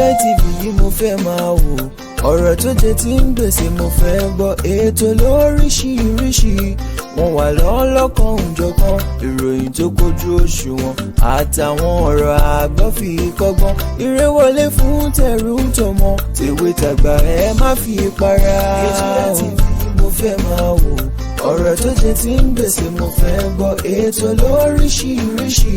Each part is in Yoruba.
BGI TV yìí mo fẹ́ máa wò. Ọ̀rọ̀ tó jẹ ti ń gbèsè mo fẹ́ gbọ́. Ètò lóríṣiríṣi, wọ́n wà lọ́lọ́kan òjọ̀kan. Ìròyìn tó kojú òṣùwọ̀n àtàwọn ọ̀rọ̀ àgbọ́ fi kọ́gbọ́n. Eré wọlé fún tẹ̀rù tọmọ, tèwe tàgbà, ẹ má fi para. BGI TV yìí mo fẹ́ máa wò. Ọ̀rọ̀ tó jẹ ti ń gbèsè mo fẹ́ gbọ́. Ètò lóríṣiríṣi,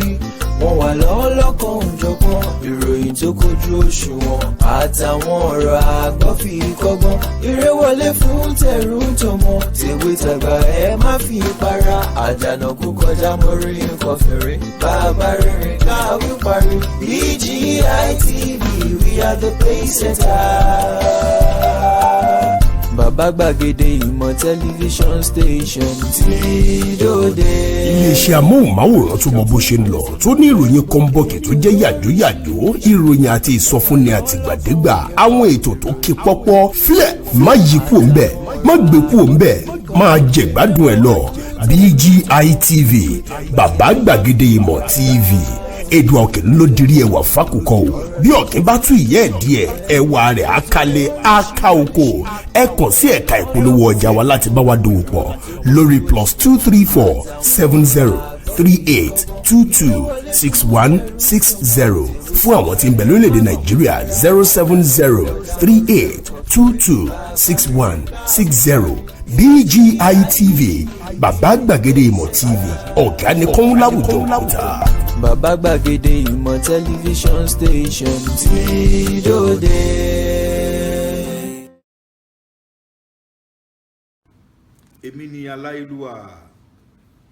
wọ́n wà lọ́lọ́kan òjọ̀kan. Ìròyìn tó kojú òṣùwọ̀n àtàwọn ọ̀rọ̀ àgbọ́ fi kọ́gbọ́n. Eré wọlé fún tẹ̀rù tọmọ, tèwe tàgbà, ẹ má fi para. Àdànà kú kọjá, mórí nǹkan fèrè. Bàbá rere káwí parí. BGI TV, we are the pace setter. Bàbá gbàgede ìmọ̀ tẹlifíṣọ̀n station tí dòde. Iléeṣẹ́ amóhùnmáwòrán tó mọ bó ṣe ń lọ, tó ní ìròyìn kọ́ńbọ̀kì tó jẹ́ yàjóyàjó, ìròyìn àti ìsọfúnni àtìgbàdégbà, àwọn ètò tó ké pọ́pọ́. Filẹ̀, má yí kúò ńbẹ̀, má gbé kúò ńbẹ̀, máa jẹ̀gbádùn ẹ̀ lọ. BGI TV, bàbá gbàgede ìmọ̀ TV. Èdùn ọ̀kẹ́ ló dirí ẹwà fákòkò o. Bí ọ̀kẹ́ bá tún ìyẹ́ ẹ̀ díẹ̀, ẹwà rẹ̀ á kalẹ̀, á ká oko. Ẹ kàn sí ẹ̀ka ìpolówó ọjà wa láti bá wa dòwò pọ̀ lórí +234 70 38 22 61 60. Fún àwọn tí ń bẹ lórílẹ̀‐èdè Nàìjíríà, 070 38 22 61 60. BGI TV, bàbá gbàgede ìmọ̀ TV, ọ̀gá ni kọ́ń láwùjọ òkúta. Bàbá gbàgede ìmọ̀ tẹlifíṣọ̀n station tí dòde. Èmi ni aláyélúwà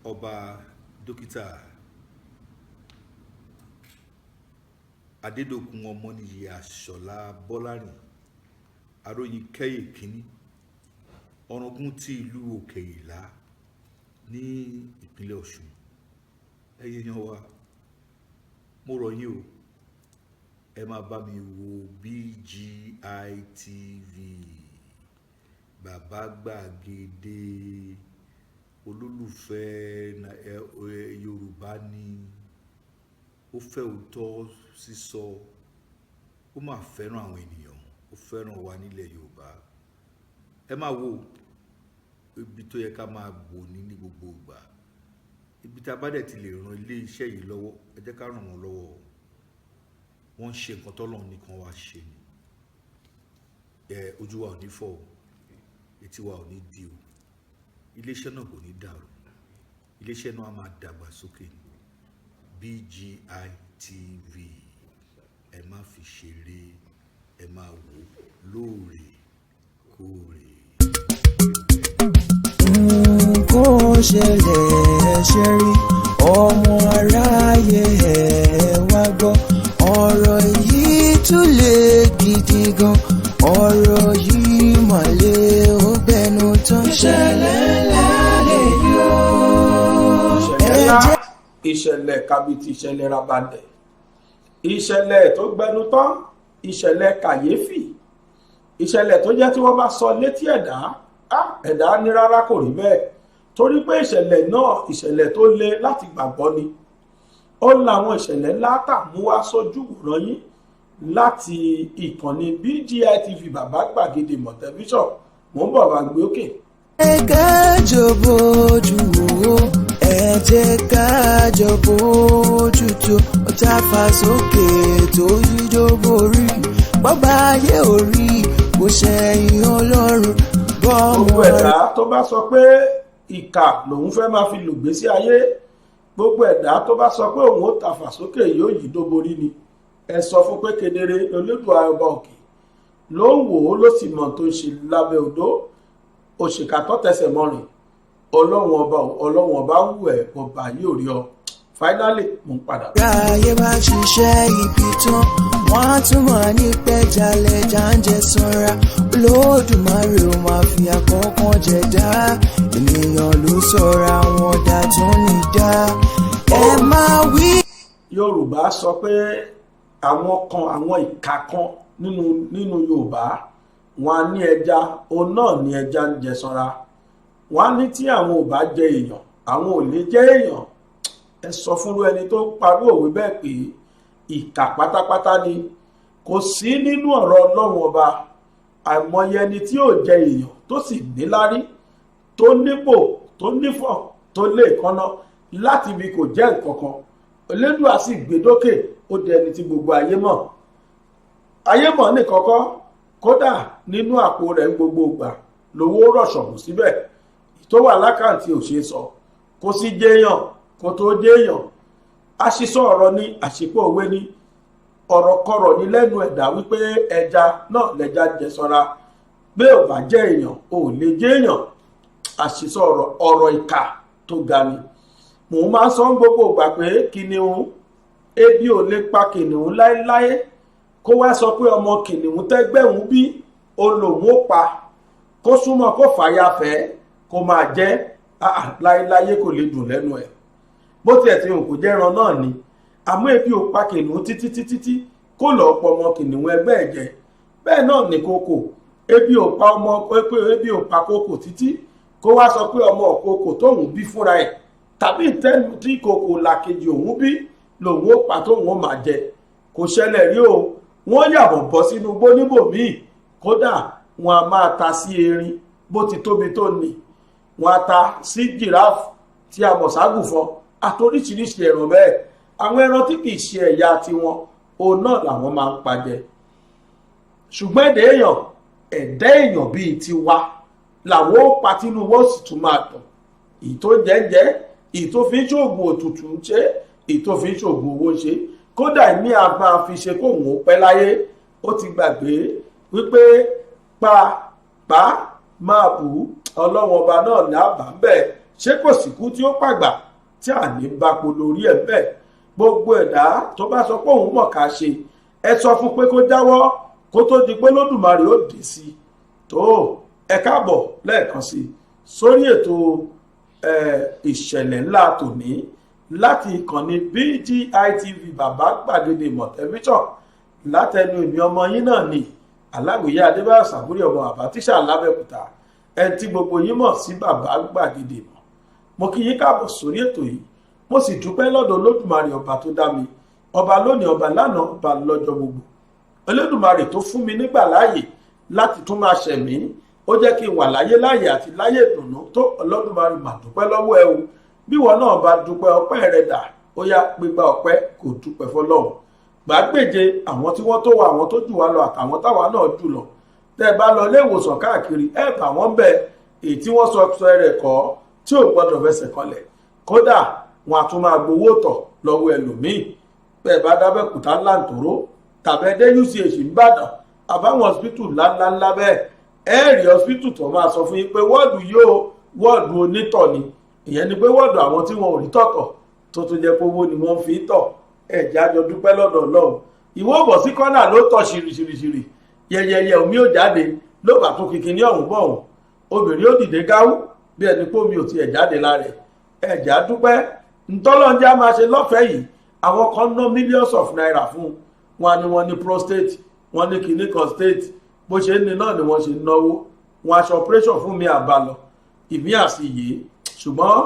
Ọba Dókítà Adédọ̀kun Ọmọnìyí Àṣọlá Bọ́lárìn Aróyin Kẹ́yè Kínní, Ọ̀ràngún ti ìlú Òkè Ìlá ní ìpínlẹ̀ Ọ̀ṣun. Ẹ̀yin èèyàn wa, mo rọ̀ yín o, ẹ máa bá mi wo BGI TV, bàbá gbàgede olólùfẹ́ Yorùbá ni. Ó fẹ́ òótọ́ sísọ, ó máa fẹ́ràn àwọn ènìyàn, ó fẹ́ràn wa nílẹ̀ Yorùbá. Ẹ máa wo ibi tó yẹ ká máa wò ní gbogbo ìgbà. Ibi tá a bá dẹ̀ ti lè ran ilé iṣẹ́ yìí lọ́wọ́, ẹ jẹ́ ká ràn wọ́n lọ́wọ́. Wọ́n ń ṣe nǹkan tọ́lọ́run nìkan wá ṣe ni. Ẹ ojú wa ò ní fọ́ o, etí wa ò ní di o, iléeṣẹ́ náà kò ní dàrú, iléeṣẹ́ náà á máa dàgbà sókè ní. BGI TV, ẹ má fi ṣeré, ẹ máa wò lóòrèkóòrè. Nǹkan ṣẹlẹ̀ ṣe rí, ọmọ aráyé, ẹ̀ wá gbọ́. Ọ̀rọ̀ yìí tún lè gidi gan, ọ̀rọ̀ yìí mọ̀lẹ́ ó gbẹnu tán. Ìṣẹ̀lẹ̀ ńlá lè yọ. Ìṣẹ̀lẹ̀ ńlá, ìṣẹ̀lẹ̀ kàbìtì, ìṣẹ̀lẹ̀ rabandẹ̀, ìṣẹ̀lẹ̀ tó gbẹnu tán, ìṣẹ̀lẹ̀ kàyéfì, ìṣẹ̀lẹ̀ tó jẹ́ tí wọ́n bá sọ létí ẹ̀dá, ẹ̀dá ní rárá, kò rí bẹ́ẹ̀, torí pé ìṣẹ̀lẹ̀ náà, ìṣẹ̀lẹ̀ tó le láti gbàgbọ́ ni. Ó láwọn ìṣẹ̀lẹ̀ ńlá tà mú wá sójú wòran yín láti ìkànnì BGI TV, bàbá gbàgede mọ̀ tẹlifíṣàn. Mò ń bọ̀ wá gbé òkè. Ẹ ká jọ bójú wò ó, ẹ jẹ́ ká jọ bójú tó. Ọ̀tá fà sókè tó yíjó borí, bọ́bá ayé orí kò ṣẹ̀yìn Ọlọ́run Gbogbo bọ́mọ. ẹ̀dá tó bá sọ pé ìkà lòun fẹ́ máa fi lògbésí ayé, gbogbo ẹ̀dá tó bá sọ pé òun ó tàfà sókè yóò yí dóborí ni, ẹ sọ fún pé kedere Olódùà ọba òkè ló ń wò ó, ló sì mọ̀ tó ń ṣe lábẹ́ odó. Òṣìkà tó tẹsẹ̀ mọ́rin, Ọlọ́run ọba, Ọlọ́run ọba wù ẹ́, ọba yóò rí ọ. Finally, mo ń padà. Ráyé bá ṣiṣẹ́ ibi tán, wọ́n á tún mọ̀ ní pẹ́jálẹ̀ jáǹjẹ́ sanra. Olódùmarè ò máa fi àkọ́kọ́ jẹ̀dá. Ènìyàn ló sọ̀rọ̀ àwọn ọ̀dà tó ní dá. Ẹ máa wí. Yorùbá sọ pé àwọn kan, àwọn ìka kan nínú Yorùbá, wọn á ní ẹja òun náà ní ẹja ń jẹ sanra. Wọn á ní tí àwọn ò bá jẹ èèyàn, àwọn ò lè jẹ èèyàn. Ẹ sọ fúnrú ẹni tó parú òwe bẹ́ẹ̀ pé ìkà pátápátá ni. Kò sí nínú ọ̀rọ̀ Ọlọ́run Ọba. Àìmọye ẹni tí yóò jẹ èèyàn tó sì níláárí, tó nípò, tó nífọ̀, tó lè kọ́nà láti ibi kò jẹ́ nǹkan kan, Elédùà sì gbé dókè, ó di ẹni tí gbogbo ayé mọ̀. Ayé mọ̀ ní kọ́kọ́, kódà nínú àpò rẹ̀, gbogbo ìgbà lówó rọ̀ṣọ̀mù síbẹ̀ tó wà l'account, ò ṣeé sọ. Kò sí jéèyàn kó tó jéèyàn. Àṣìsọ ọ̀rọ̀ ní àṣìpọ̀ òwe ní ọ̀rọ̀ kọ̀rọ̀ ní lẹ́nu ẹ̀dá wípé ẹja náà lẹ́ja jẹ sọ́ra. Bí ò bá jẹ́ èèyàn, ò lè jẹ́ èèyàn. Àṣìsọ ọ̀rọ̀, ọ̀rọ̀ ìkà tó ga ni. Mò ń máa ń sọ gbogbo ìgbà pé kìnìún, ebi ò lè pa kìnìún láéláé kó wá sọ pé ọmọ kìnìún tẹ́gbẹ̀hún bí ó lòun ó pa, kó súnmọ́, kó fàyà fẹ́, kó máa jẹ́ láéláé, kò lè dùn lẹ́nu ẹ̀. Bó tiẹ̀ ti hùn kó jẹ́ran náà ni, àmọ́ ebi ò pa kìnìún títí títí tí kó lọ́ọ́ pọ̀ ọmọ kìnìún ẹgbẹ́ ẹ̀ jẹ. Bẹ́ẹ̀ náà ní kókò, ebi ò pa ọmọ, ebi ò pa kókò títí kó wá sọ pé ọmọ kókò tóun bí fúnra ẹ̀ tàbí tẹ́nu tí kòkò làkejì òun bí lòun ó pa tóun ó máa jẹ. Kò ṣẹlẹ̀ rí o. Wọ́n yàbọ̀ bọ́ sínú igbó níbòmíì, kódà wọn a máa ta sí erin bó ti tóbi tó ní, wọn a ta sí giraffe tí a mọ̀ ságùfọn àtoríṣiríṣi ẹran bẹ́ẹ̀. Àwọn ẹran tí kì í ṣe ẹ̀yà tiwọn, òun náà làwọn máa ń pa jẹ. Ṣùgbọ́n ẹ̀dá èèyàn, ẹ̀dá èèyàn bíi tiwa làwọn ó pa, tínú wọn sì tún máa dùn. Èyí tó jẹ́jẹ́, èyí tó fi ń ṣoògùn òtútù ń ṣe, èyí tó fi ń ṣoògùn owó ń ṣe, kódà ní a máa fi ṣe kóhùn ó pẹ́ láyé. Ó ti gbàgbé wípé pa pa máa bù, Ọlọ́wọ́n Ọba náà ní àbá ń bẹ̀. Ṣé kò sí kú tí ó pàgbà tí à ní bápo lórí ẹ̀ bẹ́ẹ̀? Gbogbo ẹ̀dá tó bá sọ pé òun mọ̀ ká ṣe, ẹ sọ fún pé kó jáwọ́ kó tó di pé Lódùmarè ó dé sí i. Tó ẹ káàbọ̀ lẹ́ẹ̀kan sí i sórí ètò ìṣẹ̀lẹ̀ ńlá tòní láti ìkànnì BGI TV, Bàbá Gbàgede Ìmọ̀ Tẹlifíṣàn, látẹnu èmi ọmọ yín náà ni, Aláwìyé Adébáyọ̀ Sàbúrì, ọmọ bàbá tíṣà lábẹ́òkúta, ẹni tí gbogbo yín mọ̀ sí Bàbá Gbàgede Ìmọ̀. Mo kí yín káàbọ̀ sórí ètò yìí. Mo sì dúpẹ́ lọ́dọ̀ Olódùmarè, ọba tó dá mi, ọba lónìí, ọba lánàá, ọba lọ́jọ́ gbogbo. Olódùmarè tó fún mi nígbà láàyè láti tún máa ṣẹ̀mí, ó jẹ́ kí n wà láyé, láàyè àti láyé ìdùnnú tó. Olódùmarè, mà dúpẹ́ lọ́wọ́ ẹ o. Bí wọn náà bá dúpẹ́, ọpẹ́ rẹ dà? Ó yá, gbígba ọpẹ́, kò dúpẹ́ fọ́lọ́run. Gbàgbéje àwọn tí wọ́n tó wà, àwọn tó jù wá lọ, àtàwọn táwa náà jù lọ. Tẹ́ ẹ bá lọ ilé ìwòsàn káàkiri, ẹ bá wọn bẹ, èyí tí wọ́n sọ sọ rẹ̀ kọ́ tí ò gbọ́dọ̀ fẹsẹ̀ kọlẹ̀, kódà wọn a tún máa gbowó tọ̀ lọ́wọ́ ẹlòmíì. Bẹ́ẹ̀ bá dábẹ́kúta ńláńtòró tàbí ẹdẹ UCH nìbàdàn àbáwọn hospital ńláńláńlá bẹ́ẹ̀, ẹ rí hospital tó máa sọ fún yín pé wọ́ọ̀dù yóò wọ́ọ̀dù onítọ̀ ni. Ìyẹn ni pé wọ́ọ̀dù àwọn tí wọn ò rí tọ̀tọ̀, tó tún jẹ́ pé owó ni wọ́n fi tọ̀. Ẹ̀jẹ̀ àjọ dúpẹ́ lọ́dọ̀ Ọlọ́run. Ìwọ bọ̀ sí kọ́nà ló tọ̀ ṣìrìṣìrìṣìrì, yẹyẹyẹ, omi ò jáde, ló bá tún kìkì ní ọ̀hún bọ̀ ọ̀hún. Obìnrin ó dìde gáwú bí ẹni pé omi ò tiẹ̀ jáde lára ẹ̀. Ẹ̀jẹ̀ á dúpẹ́ ntọ́lọ́njẹ́ á máa ṣe lọ́fẹ̀ẹ́ yìí. Àwọn kan ná millions of naira fún wọn ni. Wọ́n ní prostate, wọ́n ní kìíní kan state, bó ṣe ń ní náà ni wọ́n ṣe ń náwó wọn. Aṣọ operation fún mi àbálọ ìmí àsìyè, ṣùgbọ́n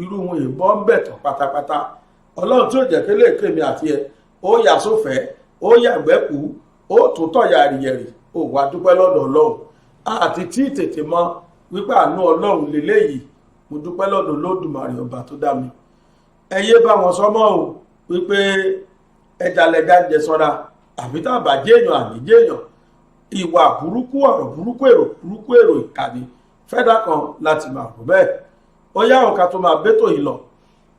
irú wọn ìbọn ń bẹ̀ tán pátápátá. Ọlọ́run tí ò jẹ́ kélé kémi àti ẹ̀ ó yà sófẹ́, ó yàgbẹ́ kú, ó tún tọ̀ yàrìyẹ̀rì, ó wà dúpẹ́ lọ́dọ̀ Ọlọ́run. Àti tí tètè mọ wípé àánú Ọlọ́run lélẹ́yìí. Mo dúpẹ́ lọ́dọ̀ Olódùmarè, ọba tó dá mi. Ẹ yé bá wọn sọmọ́ o wípé ẹja lẹja ń jẹ sọ́ra, àbí tá a bá jẹ́yàn àní jẹ́yàn. Ìwà burúkú, ọ̀rọ̀ burúkú, èrò burúkú, èrò ìkànnì fẹ́dà kan láti máa rò bẹ́ẹ̀. Ó yá, òǹkà tó máa bẹ́tò yìí lọ.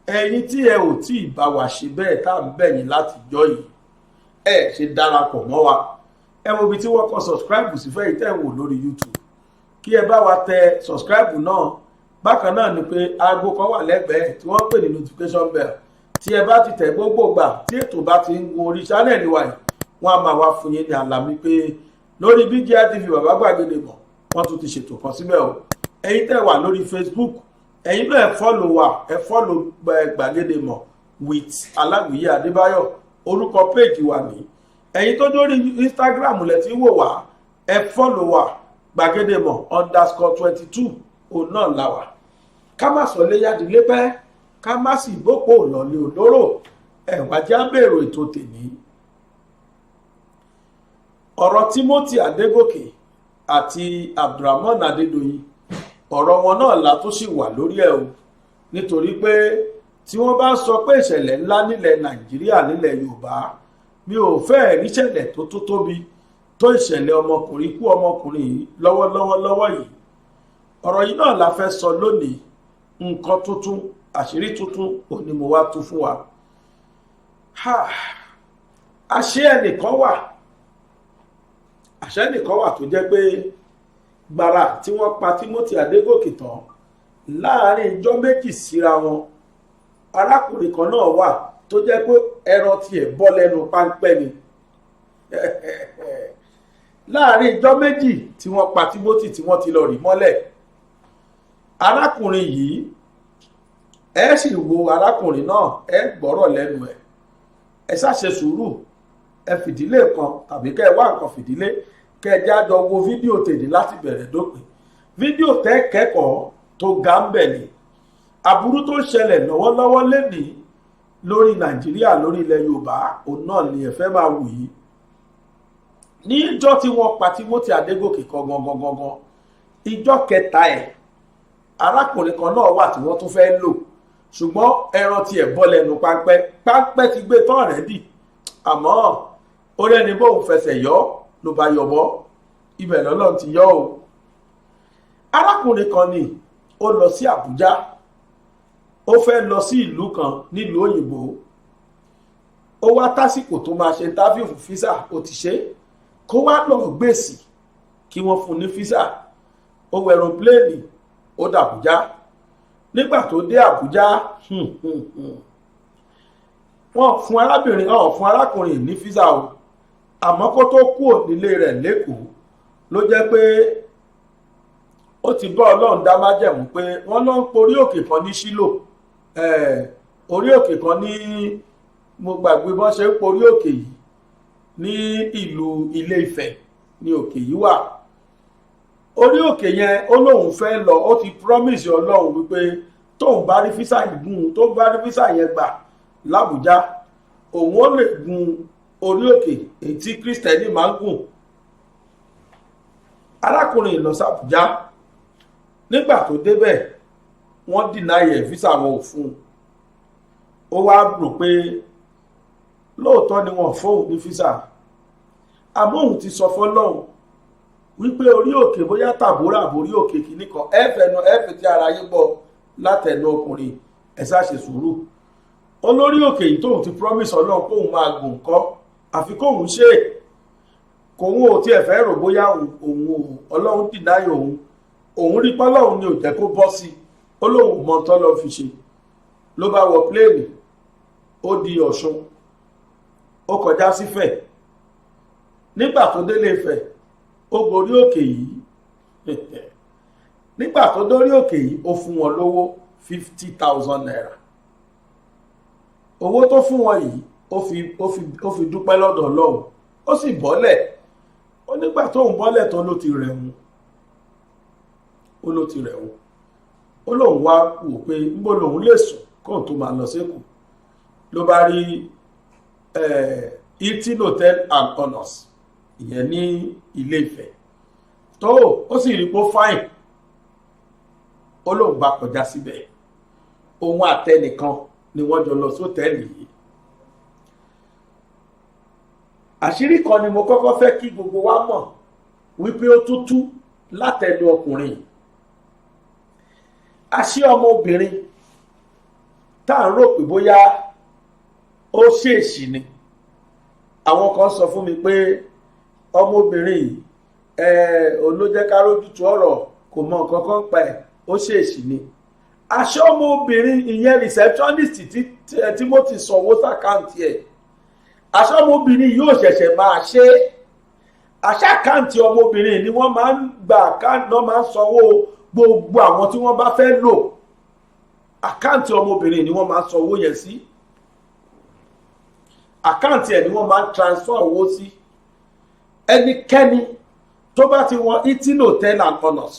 Ẹ̀yin tí ẹ ò tí ì bá wa ṣe bẹ́ẹ̀, tá à ń bẹ̀ yín láti jọ yìí, ẹ ṣe darapọ̀ mọ́ wa. Ẹ wo ibi tí wọ́n kọ subscribe sí fẹ́yìí tẹ́ ń wò lórí YouTube, kí ẹ bá wa tẹ subscribe náà. Bákan náà ni pé aago kan wà lẹ́gbẹ̀ẹ́ tí wọ́n pè ní notification bell. Tí ẹ bá ti tẹ̀, gbogbo gbà tí ètò bá ti ń gun orí channel wa yìí, wọ́n á máa wá fún yín ní àlàmì pé lórí BGI TV, Bàbá Gbàgede Mọ̀, wọ́n tún ti ṣètò kan síbẹ̀ o. Ẹ̀yin tẹ́ wà lórí Facebook, ẹ̀yin náà ẹ follow wa, ẹ follow Gbàgede Mọ̀ with Aláwìyé Adébáyọ̀, orúkọ péèjì wa ní. Ẹ̀yin tó dórí Instagram lẹ ti wò wá, ẹ follow wa, gbàgedemọ̀_22, òun náà la wà. Ká má sọ léyàdí lépẹ́, ká má sì gbópò lọ́lé olóró. Ẹ̀wájú á bèrò ètò tèmi. Ọ̀rọ̀ Timothy Adégòkè àti Abdulrahman Adédọ̀yìn, ọ̀rọ̀ wọn náà la tún sì wà lórí ẹ̀ o, nítorí pé tí wọ́n bá sọ pé ìṣẹ̀lẹ̀ ńlá nílẹ̀ Nàìjíríà, nílẹ̀ Yorùbá, mi ò fẹ́ ríṣẹ̀lẹ̀ tó tó tóbi tó ìṣẹ̀lẹ̀ ọmọkùnrin kú ọmọkùnrin yìí lọ́wọ́lọ́wọ́ lọ́wọ́ yìí. Ọ̀rọ̀ yìí náà la fẹ́ sọ lónìí. Nǹkan tuntun, àṣírí tuntun ò ní mo wá tú fún wa. Àṣé ẹnìkan wà, àṣé ẹnìkan wà tó jẹ́ pé gbàrà tí wọ́n pa Timothy Adégòkè tán, láàrin ijọ́ 2 síra wọn, arákùnrin kan náà wà tó jẹ́ pé ẹran tiẹ̀ bọ́ lẹ́nu páńpẹ́ ni. Láàrin ijọ́ 2 tí wọ́n pa Timothy, tí wọ́n ti lọ rí mọ́lẹ̀, arákùnrin yìí, ẹ sì wo arákùnrin náà, ẹ gbọ́rọ̀ lẹ́nu ẹ̀. Ẹ ṣàṣe sùúrù, ẹ fìdílé kan tàbí kẹ́ ẹ wá nǹkan fìdílé, kẹ́ ẹ jẹ́ àjọ wo fídíò tèdè láti bẹ̀rẹ̀ dópin. Fídíò tẹ́ kẹ́kọ̀ọ́ tó ga ń bẹ̀ ni. Aburú tó ń ṣẹlẹ̀ lọ́wọ́lọ́wọ́ lénìí lórí Nàìjíríà, lórí ilẹ̀ Yorùbá, òun náà ni ẹ fẹ́ máa wù yìí. Ní ìjọ́ tí wọ́n pa Timothy Adégòkè kan gangan gangan, ìjọ́ kẹta ẹ̀, arákùnrin kan náà wà tí wọ́n tún fẹ́ lò, ṣùgbọ́n ẹran tiẹ̀ bọ́ lẹ́nu páńpẹ́. Páńpẹ́ ti gbé tán rẹ́dì, àmọ́ ó rẹ́ni bóun fẹsẹ̀ yọ ló bá yọ̀bọ́ ibẹ̀, lọ́lọ́run ti yọ o. Arákùnrin kan ni ó lọ sí Àbújá, ó fẹ́ lọ sí ìlú kan nílùú òyìnbó. Ó wá tásìkò tó máa ṣe interview fún visa, ó ti ṣe kó wá lọ gbèsè kí wọ́n fún ní visa. Ó wọ aeroplane, ó dàbújá. Nígbà tó dé Àbújá, wọ́n fún arábìnrin ọ̀hún, fún arákùnrin ní visa o. Àmọ́ kó tó kúrò nílé rẹ̀ lẹ́kọ̀ọ́ ló jẹ́ pé ó ti bá Ọlọ́run dá májẹ̀mú pé wọ́n lọ ń porí òkè kan ní Ṣílò, orí òkè kan ní, mo gbàgbé bọ́n ṣe ń porí òkè yìí, ní ìlú Ilé Ifẹ̀ ní òkè yìí wà. Orí òkè yẹn, ó lóun fẹ́ lọ. Ó ti promise Ọlọ́run wípé tóun bá rí visa yìí gùn, tóun bá rí visa yẹn gbà l'Ábùjá, òun ó lè gun orí òkè èyí tí Kristẹni máa ń gùn. Arákùnrin lọ sàbújá. Nígbà tó débẹ̀, wọ́n deny ẹ̀ visa, wọn ò fún un. Ó wá rò pé lóòótọ́ ni wọ́n fóun ní visa, àmọ́ òun ti sọ fọ́lọ́hun wípé orí òkè, bóyá tàbúrà àbórí òkè kìíní kan, ẹ fẹnu ẹ fi tí ara yín gbọ́ látẹnu ọkùnrin. Ẹ ṣáà ṣe sùúrù. Olórí òkè yìí tóun ti promise Ọlọ́run kóun máa gùn kọ́, àfi kóun ṣe é. Kóun ò tiẹ̀ fẹ́ rò bóyá òun Ọlọ́run deny òun, òun rí pọ́lọ́run ni ò jẹ́ kó bọ́ sí i. Ó lóun mọ tọ́ lọ́ fi ṣe. Ló bá wọ plane, ó di Ọ̀ṣun, ó kọjá sífẹ̀. Nígbà tó délé Ifẹ̀, ó gorí òkè yìí. Nígbà tó dórí òkè yìí, ó fún wọn lówó, ₦50,000. Owó tó fún wọn yìí, ó fi dúpẹ́ lọ́dọ̀ Ọlọ́run, ó sì bọ́lẹ̀. Ó nígbà tóun bọ́lẹ̀ tán, ló ti rẹ̀ wọ́n, ó ló ti rẹ̀ wọ́n. Ó lóun wá wò pé níbo lòun lè sùn kóun tó máa lọ sékòó. Ló bá rí Hilton Hotel and Honours, ìyẹn ní Ilé Ifẹ̀ tó, ó sì rí pé ó fine. Ó lóun bá kọjá síbẹ̀. Òun àtẹnìkan ni wọ́n jọ lọ sọ́tẹ́ẹ̀lì yìí. Àṣírí kan ni mo kọ́kọ́ fẹ́ kí gbogbo wa mọ̀ wípé ó tútú látẹnu ọkùnrin yìí. Àṣé ọmọbìnrin tá à ń rò pé bóyá ó ṣèèṣì ni, àwọn kan sọ fún mi pé ọmọbìnrin yìí ẹ olójẹ́ rójútu ọ̀rọ̀, kò mọ nǹkan kan pa ẹ̀, ó ṣèèṣì ni. Àṣé ọmọbìnrin ìyẹn, receptionist tí Timothy sanwó sí account ẹ̀, àṣé ọmọbìnrin yóò ṣẹ̀ṣẹ̀ máa ṣe é. Àṣé account ọmọbìnrin ni wọ́n máa ń gba account náà, máa ń sanwó gbogbo àwọn tí wọ́n bá fẹ́ lò. Account ọmọbìnrin ni wọ́n máa ń sanwó yẹn sí. Account ẹ̀ ni wọ́n máa ń transfer owó sí. Ẹnikẹ́ni tó bá ti wọ Hilton Hotel and Honours,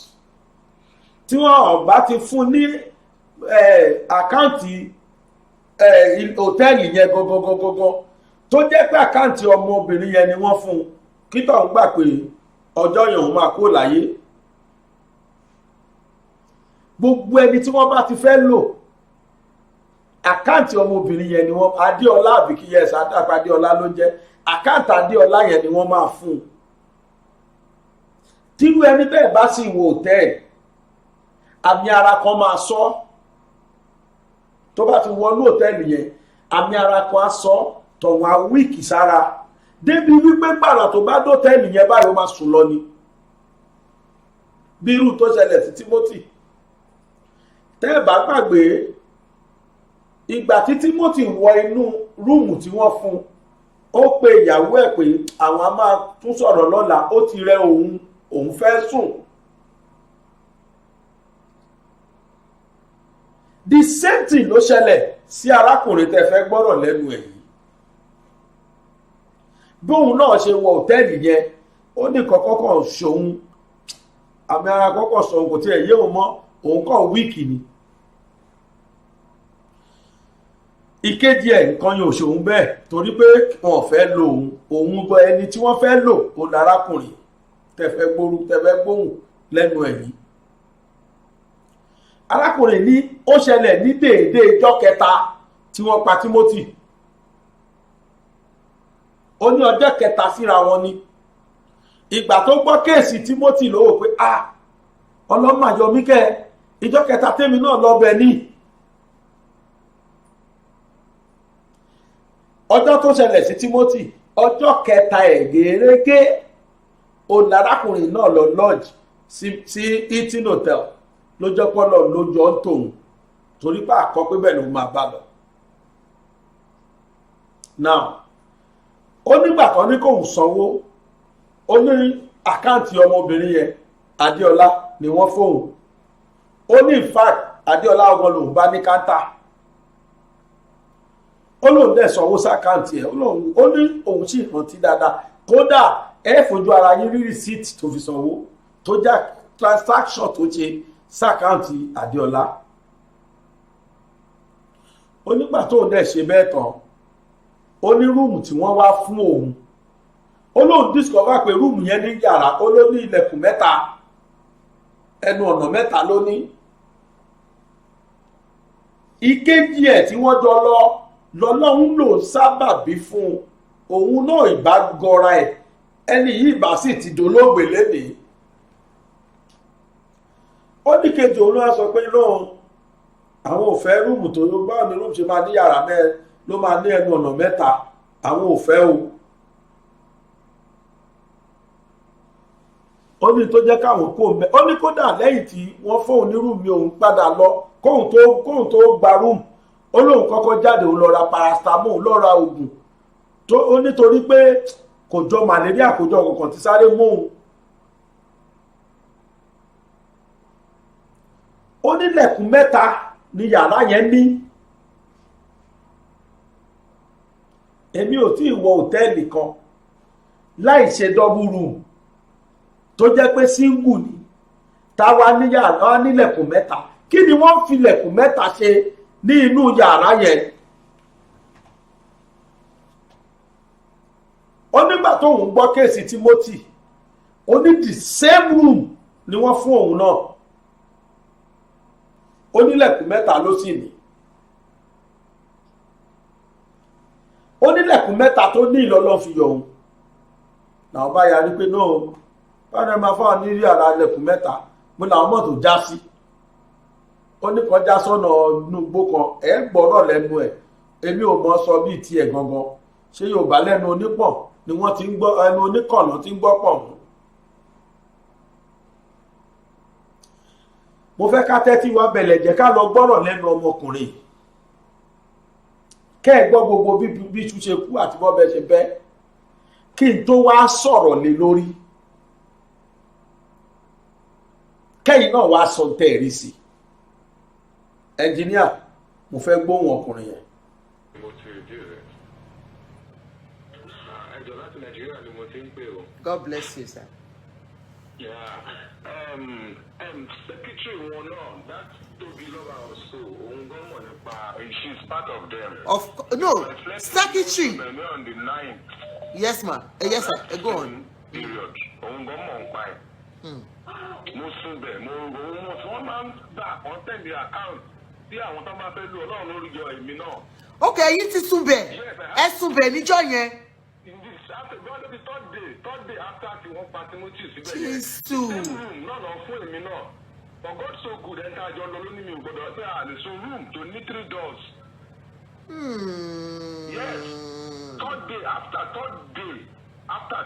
tí wọ́n bá ti fún ní account hòtẹ́ẹ̀lì yẹn gangan tó jẹ́ pé account ọmọbìnrin yẹn ni wọ́n fún un. Kí tóun gbà pé ọjọ́ yẹn òun máa kúrò láyé. Gbogbo ẹni tí wọ́n bá ti fẹ́ lò, account ọmọbìnrin yẹn ni wọ́n, Adéọlá àbíkí, yes, àdàpọ̀ Adéọlá ló jẹ́, account Adéọlá yẹn ni wọ́n máa fún un. Tírú ẹni bẹ́ẹ̀ bá sì wọ hòtẹ́ẹ̀lì, àmì ara kan máa sọ. Tó bá ti wọnú hòtẹ́ẹ̀lì yẹn, àmì ara kan á sọ, tọ̀wọ̀n á weak sára débi wípé gbàrà tó bá dótẹ́ẹ̀lì yẹn báyìí, ó máa sùn lọ ni. Bí irú tó ṣẹlẹ̀ sí Timothy, tẹ́ ẹ bá gbàgbé, ìgbà tí Timothy wọ inú room tí wọ́n fún, ó pe ìyàwó ẹ̀ pé àwọn á máa tún sọ̀rọ̀ lọ́la, ó ti rẹ òun, òun fẹ́ sùn. The same thing ló ṣẹlẹ̀ sí arákùnrin tẹ́ fẹ́ gbọ́rọ̀ lẹ́nu ẹ̀ yìí. Bóun náà ṣe wọ òtẹ́ẹ̀lì yẹn, ó ní kọ́kọ́ kan ṣòun, àmì ara kọ́kọ́ sọ òun, kò tiẹ̀ yé òun mọ́, òun kàn weak ni. Ìkejì ẹ̀, nǹkan yóò ṣòun bẹ́ẹ̀ torí pé wọn ò fẹ́ lo òun. Òun gbọ́ ẹni tí wọ́n fẹ́ lò ó lárákùnrin tẹ́fẹ́ gbóru tẹ́fẹ́ gbóhùn lẹ́nu ẹ̀ yìí. Arákùnrin ní ó ṣẹlẹ̀ ní déédéé ijọ́ kẹta tí wọ́n pa Timothy. Ó ní ọjọ́ kẹta síra wọn ni. Ìgbà tó gbọ́ case Timothy ló wò pé, ah, ọlọ́mọ àyọmí kẹ́, ìjọ́ kẹta tèmi náà lọ bẹ̀ ní. Ọjọ́ tó ṣẹlẹ̀ sí Timothy, ọjọ́ kẹta ẹ̀ gẹ́rẹ́gẹ́, òun arákùnrin náà lọ lodge sí Hilton Hotel lójọ́ pọ́lọ̀ lójọ́ ń tòun torí pé àkọ́ pé bẹ́ẹ̀ ló máa bá lọ. Now, ó nígbà kan ní kóun sanwó, ó ní account ọmọbìnrin yẹn, Adéọlá, ni wọ́n fóun. Ó ní in fact, Adéọlá ọgbọ́n lòun bá ní counter. Ó lóun dẹ̀ sanwó sí account ẹ̀. Ó ní òun sì rántí dáadáa, kódà ẹ fojú ara yín rí receipt tó fi sanwó, tó já transaction tó ṣe sí account Adéọlá. Ó nígbà tóun dẹ̀ ṣe bẹ́ẹ̀ tán, ó ní room tí wọ́n wá fún òun, ó lóun discover pé room yẹn ní yàrá, ó ló ní ilẹ̀kùn mẹ́ta, ẹnu ọ̀nà mẹ́ta ló ní. Ìkejì ẹ̀ tí wọ́n jọ lọ lọ́lọ́run lò sábàbí fún un, òun náà ìbá gọra ẹ̀, ẹni yìí ìbá sì ti dolóògbé lénìí. Ó ní kejì òun ló wá sọ pé náà àwọn ò fẹ́ room tó ló, báwo ni room ṣe máa ní yàrá mẹ́ẹ̀ ló máa ní ẹnu ọ̀nà mẹ́ta? Àwọn ò fẹ́ o. Ó ní tó jẹ́ káwọn kó mẹ́. Ó ní kódà lẹ́yìn tí wọ́n fóun ní room, òun padà lọ kóun tó gba room, ó lóun kọ́kọ́ jáde, òun lọ ra paracetamol, lọ ra oògùn tó ó, nítorí pé kò jọ malaria, kò jọ kọ̀ọ̀kan ti sáré mú òun. Ó nílẹ̀kùn mẹ́ta ní yàrá yẹn ní. Èmi ò tí ì wọ òtẹ́ẹ̀lì kan láì ṣe double room tó jẹ́ pé single ni, táwa ní yàrá nílẹ̀kùn mẹ́ta. Kí ni wọ́n fi lẹ̀kùn mẹ́ta ṣe ní inú yàrá yẹn? Ó nígbà tóun gbọ́ case Timothy, ó ní the same room ni wọ́n fún òun náà, ó nílẹ̀kùn mẹ́ta ló sì ní. Ó nílẹ̀kùn mẹ́ta tó ní ìlọ́lọ́ fi yọ òun. Làwọn bá yarí pé náà, báwọn ẹ máa fáwọn ní yàrá ilẹ̀kùn mẹ́ta mo làwọn mọ́tò já sí. Ó ní kọjá sọ́nà inú igbó kan. Ẹ gbọ́rọ̀ lẹ́nu ẹ̀, èmi ò mọ̀ sọ bíi tiẹ̀ gangan. Ṣé Yorùbá lẹ́nu onípọ̀n ni wọ́n ti ń gbọ́, ẹnu oníkànnà ti ń gbọ́ pọ̀ mú. Mo fẹ́ ká tẹ́tí wá bẹ̀lẹ̀ jẹ́ ká lọ gbọ́rọ̀ lẹ́nu ọmọkùnrin, kẹ́ ẹ gbọ́ gbogbo bí iṣu ṣe kú àti bọ́bẹ̀ ṣe bẹ́, kí n tó wá sọ̀rọ̀ lé lórí, kẹ́yìn náà wá sọ tẹ́ ẹ̀ rí sí. Ẹnjìníà, mo fẹ́ gbóhùn ọkùnrin yẹn. Mo ti review rẹ̀. Ẹ jọ̀ọ́, láti Nàìjíríà ni mo ti ń pè o. God bless you, sir. Yeah. Secretary wọn náà, that Tobiloba also, òun gan mọ̀ nípa, she's part of them. Of no, secretary. On the 9th. Yes, ma. Yes, sir. Go on. Period. Òun gan mọ̀ ń pa ẹ̀. Mo sùn bẹ̀, mo òun mo tí wọ́n máa ń gbà wọ́n tẹ̀lé account tí àwọn tó bá fẹ́ lò. Ọlọ́run lórí yọ èmi náà. Ok, ẹ̀yin ti sùn bẹ̀, ẹ sùn bẹ̀ níjọ́ yẹn. In this after God, the third day after tí wọ́n pa Timothy síbẹ̀ yẹn. Jésù. Same room náà lọ fún èmi náà. For God so good, ẹni tá a jọ lọ lónìí, mi ò gbọdọ̀ pé a lè so room tó ní three doors. Yes, third day after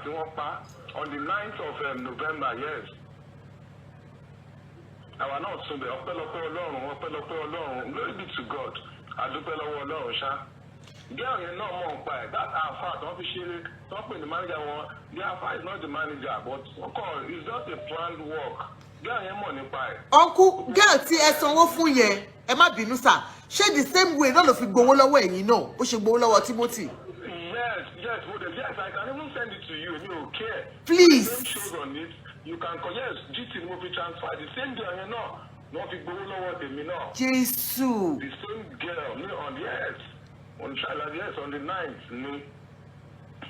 tí wọ́n pa, on the 9th of November, yes. Àwa náà sùn bẹ̀. Ọpẹ́lọpẹ́ Ọlọ́run, ọpẹ́lọpẹ́ Ọlọ́run, glory be to God, àdúpẹ́ lọ́wọ́ Ọlọ́run ṣá. Girl yẹn náà mọ̀ nípa ẹ̀, that afa tí wọ́n fi ṣeré, tí wọ́n pè ní manager wọn. The afa is not the manager, but ọkọ, it's just a planned work. Girl yẹn mọ̀ nípa ẹ̀. Uncle, girl tí ẹ sanwó fún yẹn, ẹ má bínú sà, ṣé the same way náà ló fi gbowó lọ́wọ́ ẹ̀yin náà, bó ṣe gbowó lọ́wọ́ Timothy? Yes, mo dey, yes, I can even send it to you. Mi ò care. Please. The same shows on it. You can call. Yes, GT ni mo fi transfer. The same girl yẹn náà ni wọ́n fi gbowó lọ́wọ́ tèmi náà. Jésù. The same girl ní on, yes, on trial, yes, on the 9th ní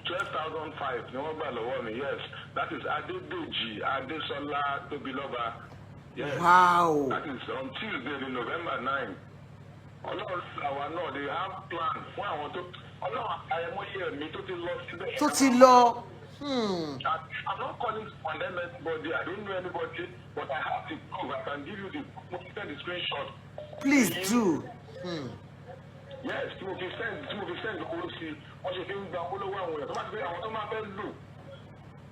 12,500 ni wọ́n gbà lọ́wọ́ mi. Yes, that is Adedeji Adesola Tobiloba. Yes. That is on Tuesday, the November 9. Ọlọ́run àwa náà, they have plan fún àwọn tó Ọlọ́run àyẹ̀mọ́yé ẹ̀mí tó ti lọ síbẹ̀. Tó ti lọ. I'm not calling to condemn anybody. I don't know anybody, but I have the proof. I can give you the send the screenshot. Please do. Yes, tí mo fi send owó sí, wọ́n ṣe fi ń gba owó lọ́wọ́ àwọn èèyàn. Tó bá ti fẹ́, àwọn tó máa fẹ́ lò,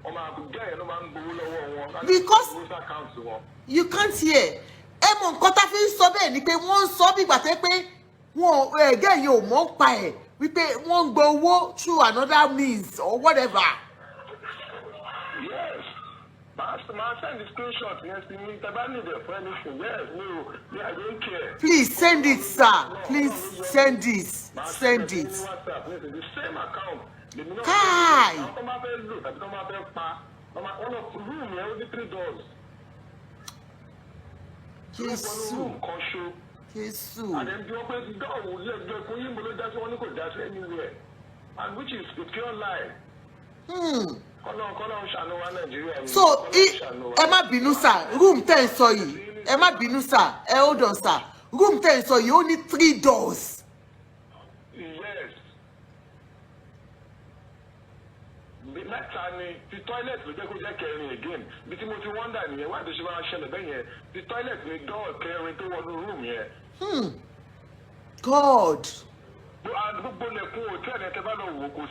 wọ́n máa gẹ́ ẹ̀ ló máa ń gbowó lọ́wọ́ wọn. Owó sí account wọn. You can't hear. Ẹ mọ nǹkan tá a fi ń sọ bẹ́ẹ̀ ni pé wọ́n ń sọ bí ìgbà tẹ́ pé wọn ẹ̀gẹ́ yẹn ò mọ̀ ń pa ẹ̀, wípé wọ́n ń gba owó through another means or whatever. Yes. Màá send the screenshot yẹn sí mi tẹ́ bá need it for anything. Yes, mi ò, me, I don't care. Please send it, sir. Please send it. Màá Send send it. sí WhatsApp nísìnyí, the same account. Lèmi náà. Kai! Àwọn tó máa fẹ́ lò tàbí tó máa fẹ́ pa, wọ́n lọ room yẹn, ó ní three doors. Jésù. Room kan ṣo. Jésù. And then bí wọ́n pé dọ́ọ̀wù lẹ́gbẹ̀ẹ́ fún yín, mo ló já sí, wọ́n ní kò já sí anywhere. And which is a pure lie. Kọ́lọ́run ṣàánú wa Nàìjíríà ni. So Kọ́lọ́run ṣàánú wa. Ẹ má bínú sir, room tẹ́ ń sọ yìí, ẹ má bínú sir, ẹ hold on sir, room tẹ́ ń sọ yìí, ó ní three doors? Yes. Bí mẹ́ta ni, ti toilet ló jẹ́ kó jẹ́ kẹrin again. Bí tí mo ti wonder nìyẹn, wáyé tó ṣe máa ṣẹlẹ̀ bẹ́ẹ̀ yẹn, ti toilet ni door kẹrin tó wọnú room yẹn. God. Gbogbo lẹ̀kùn hòtẹ́ẹ̀lì ẹ̀, tẹ́ bá lọ wò, kò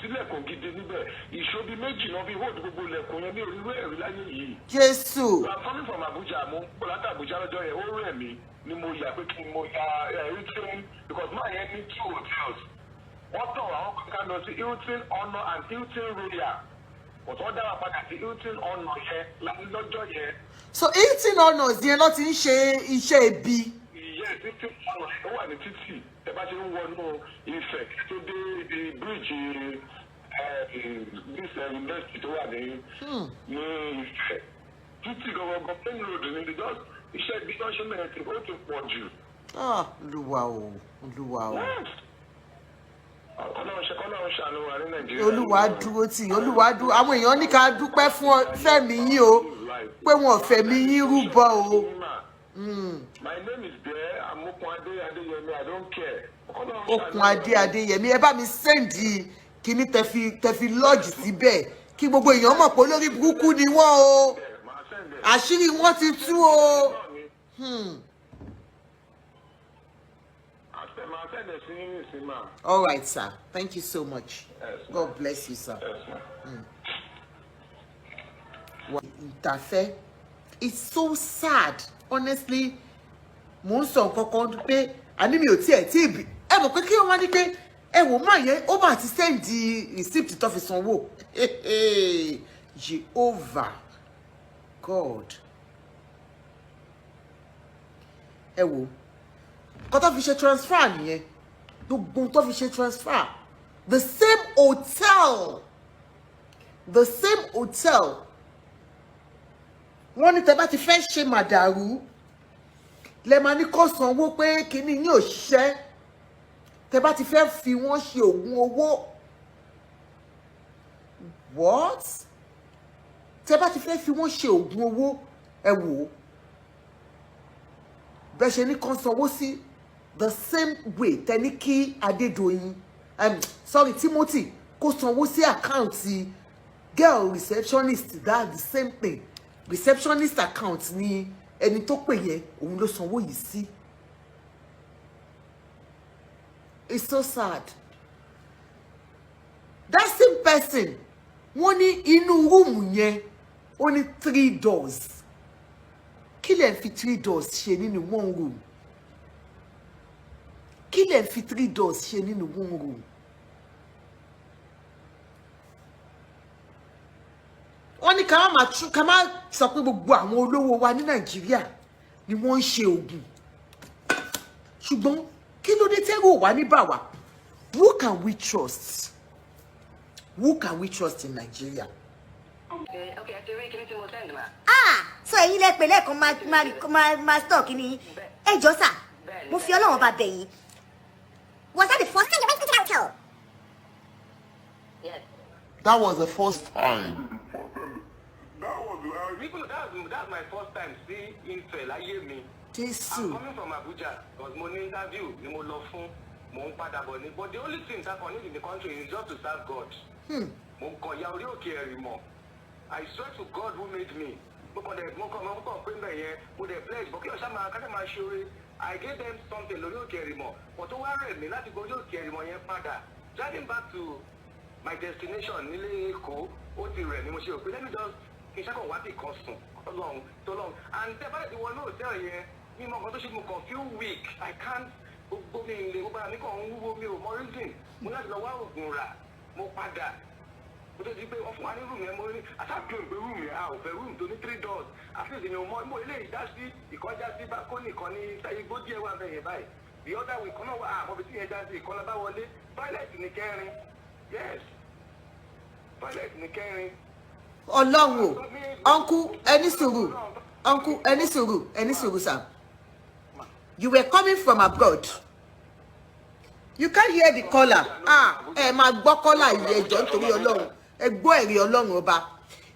sí lẹ̀kùn gidi níbẹ̀. Ìṣó bíi méjì náà fi hold gbogbo lẹ̀kùn yẹn ní orílẹ̀ èrí láyé yìí. Jésù. I'm coming from Abuja, mo ń bọ̀ láti Abuja lọ́jọ́ yẹn, ó rẹ̀ mí ni mo yà pé kí n mo ya Hilton, because máa yẹn ní two hotels. Wọ́n tọ̀ àwọn kan lọ sí Hilton Honour and Hilton Royal. But wọ́n dá wa padà sí Hilton Honour yẹn lọ́jọ́ yẹn. So Hilton Honours yẹn ló ti ń ṣe iṣẹ́ ibi? Yes, Hilton Honour ó wà ní títì. Ẹ bá ṣe ń wọnú Ifẹ̀ tó dé ibi bíríìjì this university tó wà ní Ifẹ̀. Títì gangan, plain road ni, just iṣẹ́ bí wọ́n ṣe mẹ́rin tí ó ti pọ̀ jù. Ah, Olúwa o, Olúwa o. Yes. Kọ́lọ́run ṣàánú wa ní Nàìjíríà. Olúwa dúró tì í, Olúwa dúró. Àwọn èèyàn ní ká dúpẹ́ fún fẹ́mi yín o, pé wọn ò fẹ̀mí yín rúbọ o. My name is there. I'm Okunade Adeyemi. I don't care. Kọ́lọ́run ṣàánú Okùn wa. Adé Adéyẹmí, ẹ bá mi send kíní tẹ fi lọ́ọ̀jì síbẹ̀, kí gbogbo èèyàn mọ̀ pé olórí burúkú ni wọ́n o. Màá send ẹ̀. Àṣírí wọn ti tú o. Màá send ẹ̀ sí yín nísìnyí mà. All right, sir, thank you so much. Yes, ma'am. God bless you, sir. Yes, ma'am. Ìtàfẹ́, it's so sad, honestly. Mò ń sọ nǹkan kan pé àní mi ò tiẹ̀ tí ì bí. Ẹ mọ̀ pé kí wọ́n wá ní pé ẹ wò má yẹn, ó bá ti send receipt tó fi sanwó. Jehovah God, ẹ wò nǹkan tó fi ṣe transfer nìyẹn, gbogbo tó fi ṣe transfer, the same hotel, the same hotel. Wọ́n ní tẹ́ bá ti fẹ́ ṣe màdàrú, lẹ máa ní kó sanwó pé kínní yín ò ṣiṣẹ́, tẹ́ bá ti fẹ́ fi wọ́n ṣe oògùn owó. What? Tẹ́ bá ti fẹ́ fi wọ́n ṣe oògùn owó, ẹ wò ó, bẹ́ẹ̀ ṣe ní kán sanwó sí, the same way tẹ́ ní kí Adédoyin, sorry, Timothy kó sanwó sí account girl receptionist, that the same thing, receptionist account ni ẹni tó pè yẹn, òun ló sanwó yìí sí. It's so sad. That same person, wọ́n ní inú room yẹn, ó ní three doors. Kí lẹ̀ ń fi three doors ṣe nínú one room? Kí lẹ̀ ń fi three doors ṣe nínú one room? Wọ́n ní ká má tún ká má sọ pé gbogbo àwọn olówó wa ní Nàìjíríà ni wọ́n ń ṣe oògùn, ṣùgbọ́n kí ló dé tẹ́rù wà ní bà wá? Who can we trust? Who can we trust in Nigeria? Okay, ẹ ti rí kíní tí mo send ma. Ah, so ẹ̀yin lẹ pè lẹ́ẹ̀kan, máa store kíní. Ẹ jọ sà, mo fi Ọlọ́run bá bẹ̀ yín. Was that the first time you went to that hotel? Yes. That was the first time. That was even that's my first time sí Ifẹ̀ láyé mi. Jésù. I'm coming from Abuja because mo ní interview ni mo lọ fún, mo ń padà bọ̀ ní, but the only thing that I need in the country is just to serve God. Mo kàn ya orí òkè ẹ̀rì mọ̀. I swear to God who made me. Mo kàn dẹ̀ mo kàn pé mbẹ̀ yẹn, mo dẹ̀ pledge, but kí ọ̀sán máa kájà máa ṣe oore. I gave them something lórí òkè ẹ̀rì mọ̀, but tó wá rẹ̀ mí láti gorí òkè ẹ̀rì mọ̀ yẹn padà. Driving back to my destination nílé Èkó, ó ti rẹ̀ mí, mo ṣe òpin, let me just kí n ṣàkàn wá bí kan sùn ọlọ́run tó lọ́run. And tẹ́ bá lè ti wọnú hòtẹ́ẹ̀lì yẹn, mi mọ nǹkan tó ṣe, mo kàn feel weak. I can't, gbogbo mi lè, gbogbo ara mi kàn ń wúwo, mi ò mọ reason. Mo láti lọ wá oògùn rà, mo padà. Mo tó di pé wọ́n fún wa ní room yẹn, mo ní àtàkùn pé room yẹn, a ò fẹ́ room tó ní three doors. At least èèyàn mọ mo eléyìí dá sí ìkọjá sí balcony kan ní igbó díẹ̀ wà bẹ́ẹ̀ yẹn báyìí. The other way kan náà wà, àmọ́ bí tí yẹn já sí ìkọlá bá wọlé, toilet ní kẹrin. Yes, toilet ní kẹrin. Ọlọ́run o. Uncle, ẹni sùúrù. Uncle, ẹni sùúrù, ẹni sùúrù sir. You were coming from abroad. You can't hear the caller. Ah, ẹ máa gbọ́ caller yìí, ẹ jọ̀ọ́, nítorí Ọlọ́run, ẹ gbọ́ ẹ̀rí Ọlọ́run ọba.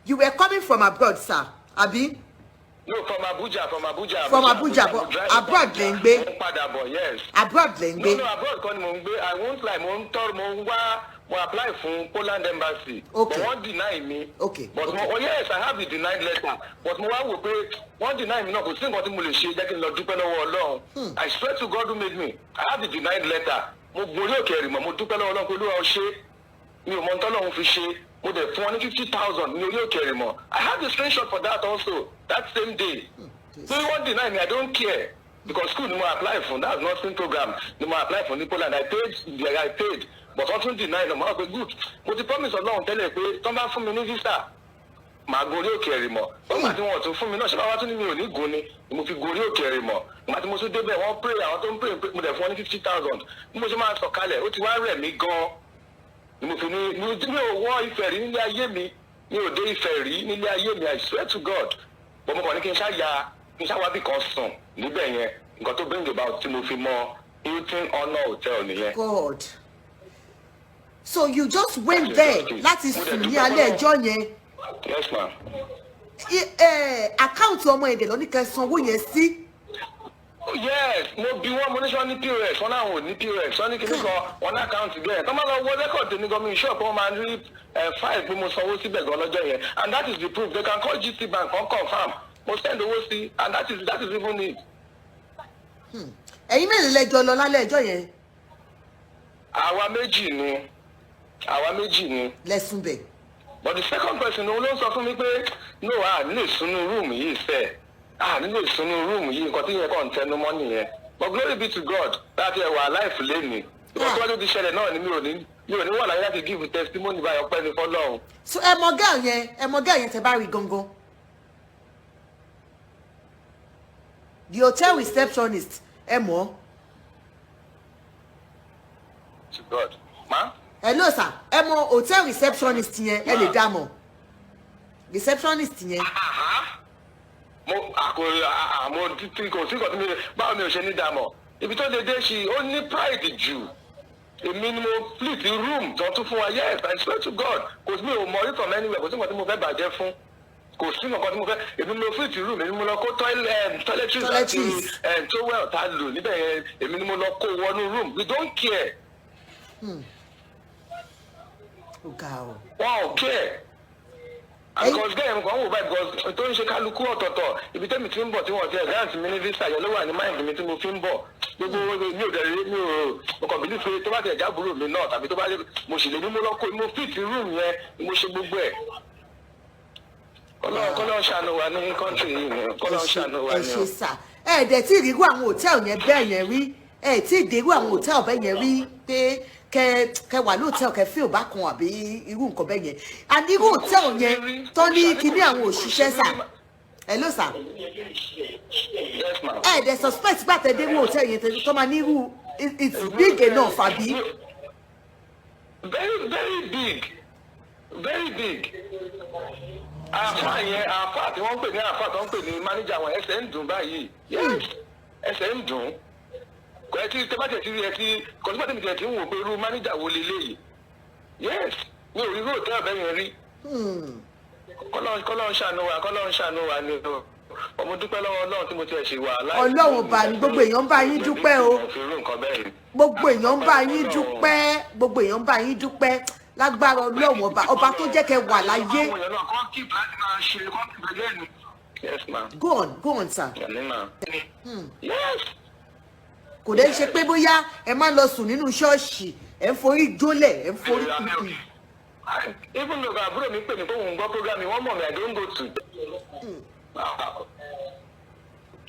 You were coming from abroad, sir, àbí? No, from Abuja, from Abuja. From Abuja, Mo but drive abroad lẹ ń gbé? Mo ń padà bọ̀, yes. Abroad lẹ ń No, gbé? no, abroad kọ́ ni mo ń gbé. I won't lie, mo ń tọ́, mo ń wá, mo apply fún Poland embassy. Okay. But wọ́n deny mi. But mo, oh yes, I have the denied letter. But mo wá wò pé wọ́n deny mi náà, kò sí nǹkan tí mo lè ṣe, jẹ́ kí n lọ dúpẹ́ lọ́wọ́ Ọlọ́run. I swear to God who made me, I have the denied letter. Mo gorí òkè ẹ̀rì mọ̀, mo dúpẹ́ lọ́wọ́ Ọlọ́run pé Olúwa ó ṣe. Mi ò mọ ohun tọ́lọ́run fi ṣe. Mo dẹ̀ fún wọn ní 50,000 ní orí òkè ẹ̀rì mọ̀. I have the screenshot for that also, that same day. So wọ́n deny me, I don't care. Because school ni mo apply fún, that's nursing program ni mo apply fún ní Poland. I paid, I paid, but wọ́n tún deny náà. Mo wá pé good. Mo ti promise Ọlọ́run tẹ́lẹ̀ pé tọ́ bá fún mi ní visa, màá gorí òkè ẹ̀rì mọ̀. Nígbà tí wọ́n tún fún mi náà, ṣé báwa tún ní mi ò ní gun ni? Ni mo fi gorí òkè ẹ̀rì mọ̀. Nígbà tí mo tún débẹ̀, wọ́n pray, àwọn tó ń pray, mo dẹ̀ fún wọn ní 50,000. Bí mo ṣe máa sọ̀kalẹ̀, ó ti wá rẹ̀ mí gan-an ni mo fi ní mi ò wọ Ifẹ̀ rí nílé ayé mi, mi ò dé Ifẹ̀ rí nílé ayé mi, I swear to God. But mo kàn ní kí n ṣá ya, kí n ṣá wá bí kan sùn níbẹ̀ yẹn. Nǹkan tó bring about tí mo fi mọ Hilton Honour Hotel nìyẹn. God. So you just went there láti sùn ní alẹ́ ẹjọ́ yẹn? Yes, ma. Account ọmọ ẹ̀dẹ̀ lọ ní kẹ́ sanwó yẹn sí? Yes, mo bi wọn, mo ní sọ ní POS, wọn náà ò ní POS, wọn ní kíní kan, wọn ní account bẹ́ẹ̀. Tọ́ bá lọ wọ record ní gọmi ìṣọ́ pé wọ́n máa ń rí file pé mo sanwó síbẹ̀ gan lọ́jọ́ yẹn, and that is the proof. They can call GT Bank kan confirm mo send owó sí, and that is even it. Ẹ̀yin mélòó lẹ́jọ́ lọ lálẹ́ ẹjọ́ yẹn? Àwa méjì ni, àwa méjì ni. Lẹ́sùn bẹ̀? But the second person, òun ló ń sọ fún mi pé no, a nílè sunú room yìí sẹ, a nílè sunú room yìí. Nǹkan tí yẹn kàn ń tẹnu mọ́ nìyẹn. But glory be to God láti ẹ̀ wà life lẹ́nu, because wọ́n tó ti ṣẹlẹ̀ náà ni mi ò ní wà láyé láti give testimony báyọ̀. Pẹ́ ní fọlọ́run. So ẹ mọ girl yẹn, ẹ mọ girl yẹn tẹ bá rí gangan, the hotel receptionist, ẹ mọ̀? To God ma. Hello sir, ẹ mọ hotel receptionist yẹn? Ẹ lè dá mọ̀ receptionist yẹn? Mo àkò àmọ́ títí kò sí nǹkan tí mi báwo mi ò ṣe ní dàmọ̀. Ibi tó lè dé ṣe, ó ní pride jù. Èmi ni mo split room tó tún fún wa. Yes, I swear to God, kò sí, mi ò mọ orí from anywhere. Kò sí nǹkan tí mo fẹ́ bàjẹ́ fún. Kò sí nǹkan tí mo fẹ́. Èmi mo fit room, èmi mo lọ kó toiletries àti Toiletries. Towel tá a lò níbẹ̀ yẹn, èmi ni mo lọ kó wọnú room. We don't care. Ó ga o. Wọn ò care. Because gẹ́gẹ́ nǹkan wò báyìí, because tó ń ṣe kálukú ọ̀tọ̀ọ̀tọ̀. Ibi tẹ́mi ti ń bọ̀ tí wọ́n ti ẹ̀ grant mi ní visa yẹn ló wà ní mind mi tí mo fi ń bọ̀. Gbogbo mi ò dẹ̀ rí, mi ò, mo kàn believe pé tó bá tẹ̀ jábúrò mi náà tàbí tó bá mo sì lè ní mo lọ kó, mo fit room yẹn, mo ṣe gbogbo ẹ̀. Kọ́lọ́run ṣàánú wa ní country yìí ni, kọ́lọ́run ṣàánú wa Ẹ ni ṣe o. sà. Ẹ dẹ̀ tí ìrírú àwọn hòtẹ́ẹ̀lì yẹn bẹ́ẹ̀ yẹn rí? Ẹ tí ì dérú àwọn hòtẹ́ẹ̀lì bẹ́ẹ̀ yẹn rí pé kẹ wà lóòtẹ́ẹ̀lì, kẹ fíò bákan àbí irú nǹkan bẹ́ẹ̀ yẹn? Àní irú hòtẹ́ẹ̀lì yẹn tó ní kíní àwọn òṣìṣẹ́ sà, ẹ ló sà? Yes, ma'am. Ẹ dẹ̀ suspect gbàtẹ́ dérú hòtẹ́ẹ̀lì yẹn tó máa ní irú, it's big enough, àbí? Very, very big, very big. Àáfà yẹn, àáfà tí wọ́n ń pè ní àáfà tó ń pè ní manager wọn, ẹsẹ̀ ń dùn báyìí. Yes, ẹsẹ̀ ń dùn. Kò ẹ tí tẹ́ bá tẹ̀ sí ẹ tí kò tí bá tẹ̀ tẹ̀ tí ń wò pé irú manager wo leléyìí. Yes, mi ò rí irú hòtẹ́ẹ̀lì bẹ́ẹ̀ yẹn rí. Kọ́lọ́run ṣàánú wa, kọ́lọ́run ṣàánú wa ni o. Ọmọ dúpẹ́ lọ́wọ́ Ọlọ́run tí mo ti ẹ̀ ṣe wà láì. Ọlọ́run ọba ni, gbogbo èèyàn ń bá yín dúpẹ́ o. Fi irú nǹkan bẹ́ẹ̀ rí. Gbogbo èèyàn ń bá yín dúpẹ́, gbogbo èèyàn ń bá yín dúpẹ́. Lágbára Ọlọ́run ọba, ọba tó jẹ́ kẹ́ wà láyé. Àwọn èèyàn náà kọ́ keep láti máa ṣe kọ́ keep lẹ́nu. Yes, ma. Go on, go on, sir. Yàní ma. Yes. Kò dé ṣe pé bóyá ẹ máa ń lọ sùn nínú ṣọ́ọ̀ṣì, ẹ ń forí jólẹ̀, ẹ ń forí. Even though àbúrò mi pè mí pé òun gbọ́ program mi, wọ́n mọ̀ mi, I don't go to.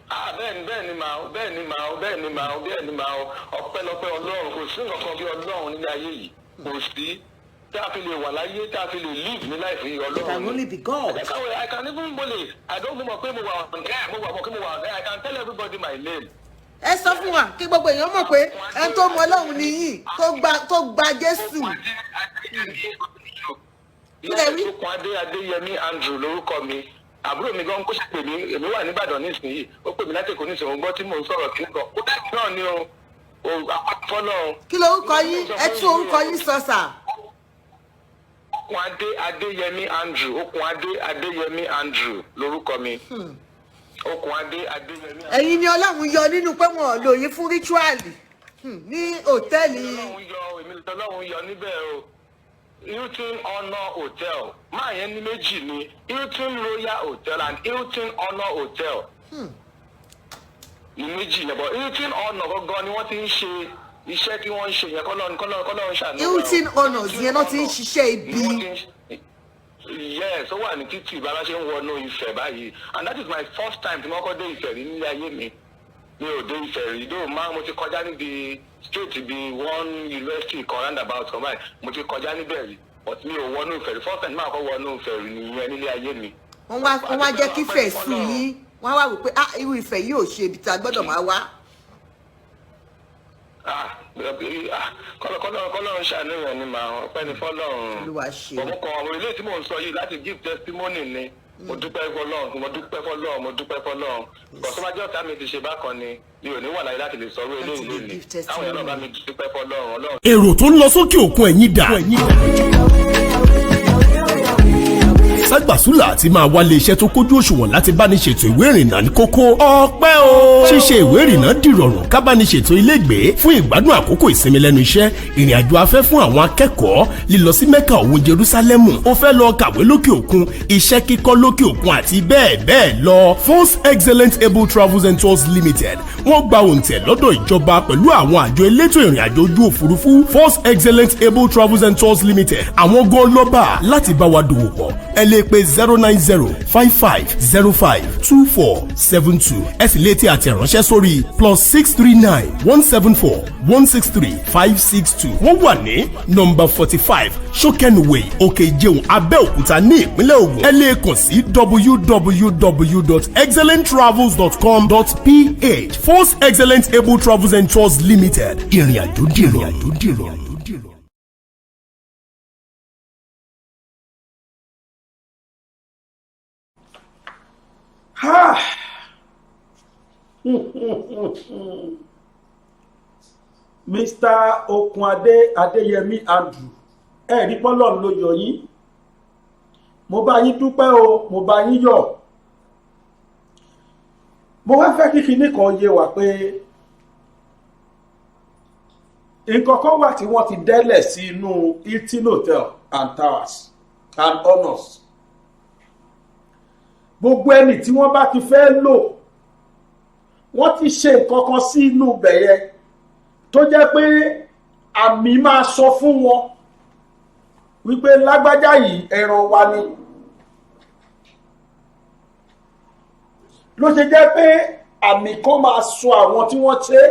Ah, bẹ́ẹ̀ ni màá, bẹ́ẹ̀ ni màá, bẹ́ẹ̀ ni màá, bẹ́ẹ̀ ni màá. Ọpẹ́lọpẹ́ Ọlọ́run, kò sí nǹkan kan bí Ọlọ́run nílé ayé yìí, kò sí. Tí a fi lè wà láyé, tí a fi lè live ní life yìí, It Ọlọ́run can ni. only be God. I can, I can even mo le, I don't mọ̀ pé mo wà on air, mo wà mọ̀ pé mo wà on air, I can tell everybody my name. Ẹ sọ fún wa kí gbogbo èèyàn mọ̀ pé ẹni tó mọ Ọlọ́run nìyí, tó gba Jésù. Kí lẹ wí? Okùnadé Adéyẹmí Andrew lórúkọ mi. Àbúrò mi gan kó sì pè mí, èmi wà nìbàdàn nísìnyí, ó pè mí láti Èkó nísìnyí, òun gbọ́ tí mò ń sọ̀rọ̀ kí n kàn. Ó dẹ́kun náà ni o, o àpapọ̀ náà. Kí lorúkọ yín? Ẹ tún orúkọ yín sọ, sà. Okùnadé Adéyẹmí Andrew, Okùnadé Adéyẹmí Andrew lórúkọ mi. Okùnadé Adéyẹmí. Ẹ̀yin ni Ọlọ́run yọ nínú pé wọn ò lò yín fún ritual ní hòtẹ́ẹ̀lì. Ọlọ́run yọ, èmi lọ́lọ́run yọ níbẹ̀ o. Hilton Honor Hotel máa yẹn ní méjì ni, Hilton Royal Hotel and Hilton Honor Hotel ní méjì yẹn, bọ̀ Hilton Honor gangan ni wọ́n ti ń ṣe iṣẹ́ tí wọ́n ń ṣe yẹn. Kọ́lọ́run ṣàánú wa o. Hilton Honors yẹn náà ti ń ṣiṣẹ́ ibi. Ni wọ́n ti ń Yes, ó wà ní títì bá a ṣe ń wọnú Ifẹ̀ báyìí, and that is my first time tí mo kọ́ dé Ifẹ̀ rí nílé ayé mi. Mi ò dé Ifẹ̀ rí dóò máa, mo ti kọjá níbi straight bí one university kan, roundabout kan báyìí, mo ti kọjá níbẹ̀ rí, but mi ò wọnú Ifẹ̀ rí. First time máa kọ́ wọnú Ifẹ̀ rí nìyẹn nílé ayé mi. Wọ́n wá jẹ́ kí Ifẹ̀ sùn yín, wọ́n wá wò pé, ah, irú Ifẹ̀ yìí ò ṣe ibi tí a gbọ́dọ̀ máa wá. Ah, ah, kọ́lọ́run ṣàánú yẹn ni màá, ọpẹ́ ni fọ́lọ́run. Olúwa ṣe. Mo kàn àwọn ilé tí mò ń sọ yìí láti give testimony ni. Mo dúpẹ́ fọ́lọ́run, mo dúpẹ́ fọ́lọ́run, mo dúpẹ́ fọ́lọ́run. Kọ̀sọ́májọ́ ọ̀tá mi ti ṣe bákan ni, mi ò ní wà láyé láti lè sọ̀rọ̀ eléyìí lónìí. Táwọn èèyàn náà bá mi dúpẹ́ fọ́lọ́run, Ọlọ́run. Èrò tó ń lọ sókè òkun, ẹ̀yìn dà? Ságbàsúlà àti máa wálé iṣẹ́ tó kójú òṣùwọ̀n láti bá ní ṣètò ìwé ìrìnnà ní kókó. Ọpẹ́ o. Ṣíṣe ìwé ìrìnnà dìrọ̀rùn, ká bá ní ṣètò ilégbèé fún ìgbádùn àkókò ìsinmi lẹ́nu iṣẹ́, ìrìn àjò afẹ́ fún àwọn akẹ́kọ̀ọ́, lílọ sí Mẹ́kà òun Jerúsálẹ́mù, ó fẹ́ lọ kàwé lókè òkun, iṣẹ́ kíkọ́ lókè òkun àti bẹ́ẹ̀ bẹ́ẹ̀ lọ. Force Excellent Able Travels and Tours Limited, wọ́n gba òǹtẹ̀ lọ́dọ̀ ìjọba pẹ̀lú àwọn àjọ elétò ìrìn àjò ojú òfurufú. Force Excellent Able Travels and Tours Limited, àwọn gan lọ́ba láti bá wa dòwò pọ̀. Ẹ lè pe 09055052472. Ẹ sì lè tí àtẹ̀ránṣẹ́ sórí +639 174 163 562. Wọ́n wà ní nọ́mbà 45 Sókẹ́nuwé, Òkè Ìjẹun, Abẹ́òkúta ní ìpínlẹ̀ Ògùn. Ẹ lè kàn sí www.excellenttravels.com.ph. Force Excellent Able Travels and Tours Limited, ìrìn àjò dìrọ̀rùn. Ha! Mr Okunade Adeyemi Andrew, ẹ rí pọ́lọ́n ló yọ yín. Mo bá yín dúpẹ́ o, mo bá yín yọ̀. Mo wá fẹ́ kí kinní kan yé wa pé nǹkan kan wà tí wọ́n ti dẹ́lẹ̀ sí inú Hilton Hotel and Towers and Honours. Gbogbo ẹni tí wọ́n bá ti fẹ́ lò, wọ́n ti ṣe nǹkan kan sí inú ibẹ̀ yẹn tó jẹ́ pé àmì máa sọ fún wọn wípé lágbájá yìí, ẹran wa ni. Ló ṣe jẹ́ pé àmì kan máa sọ àwọn tí wọ́n ṣe,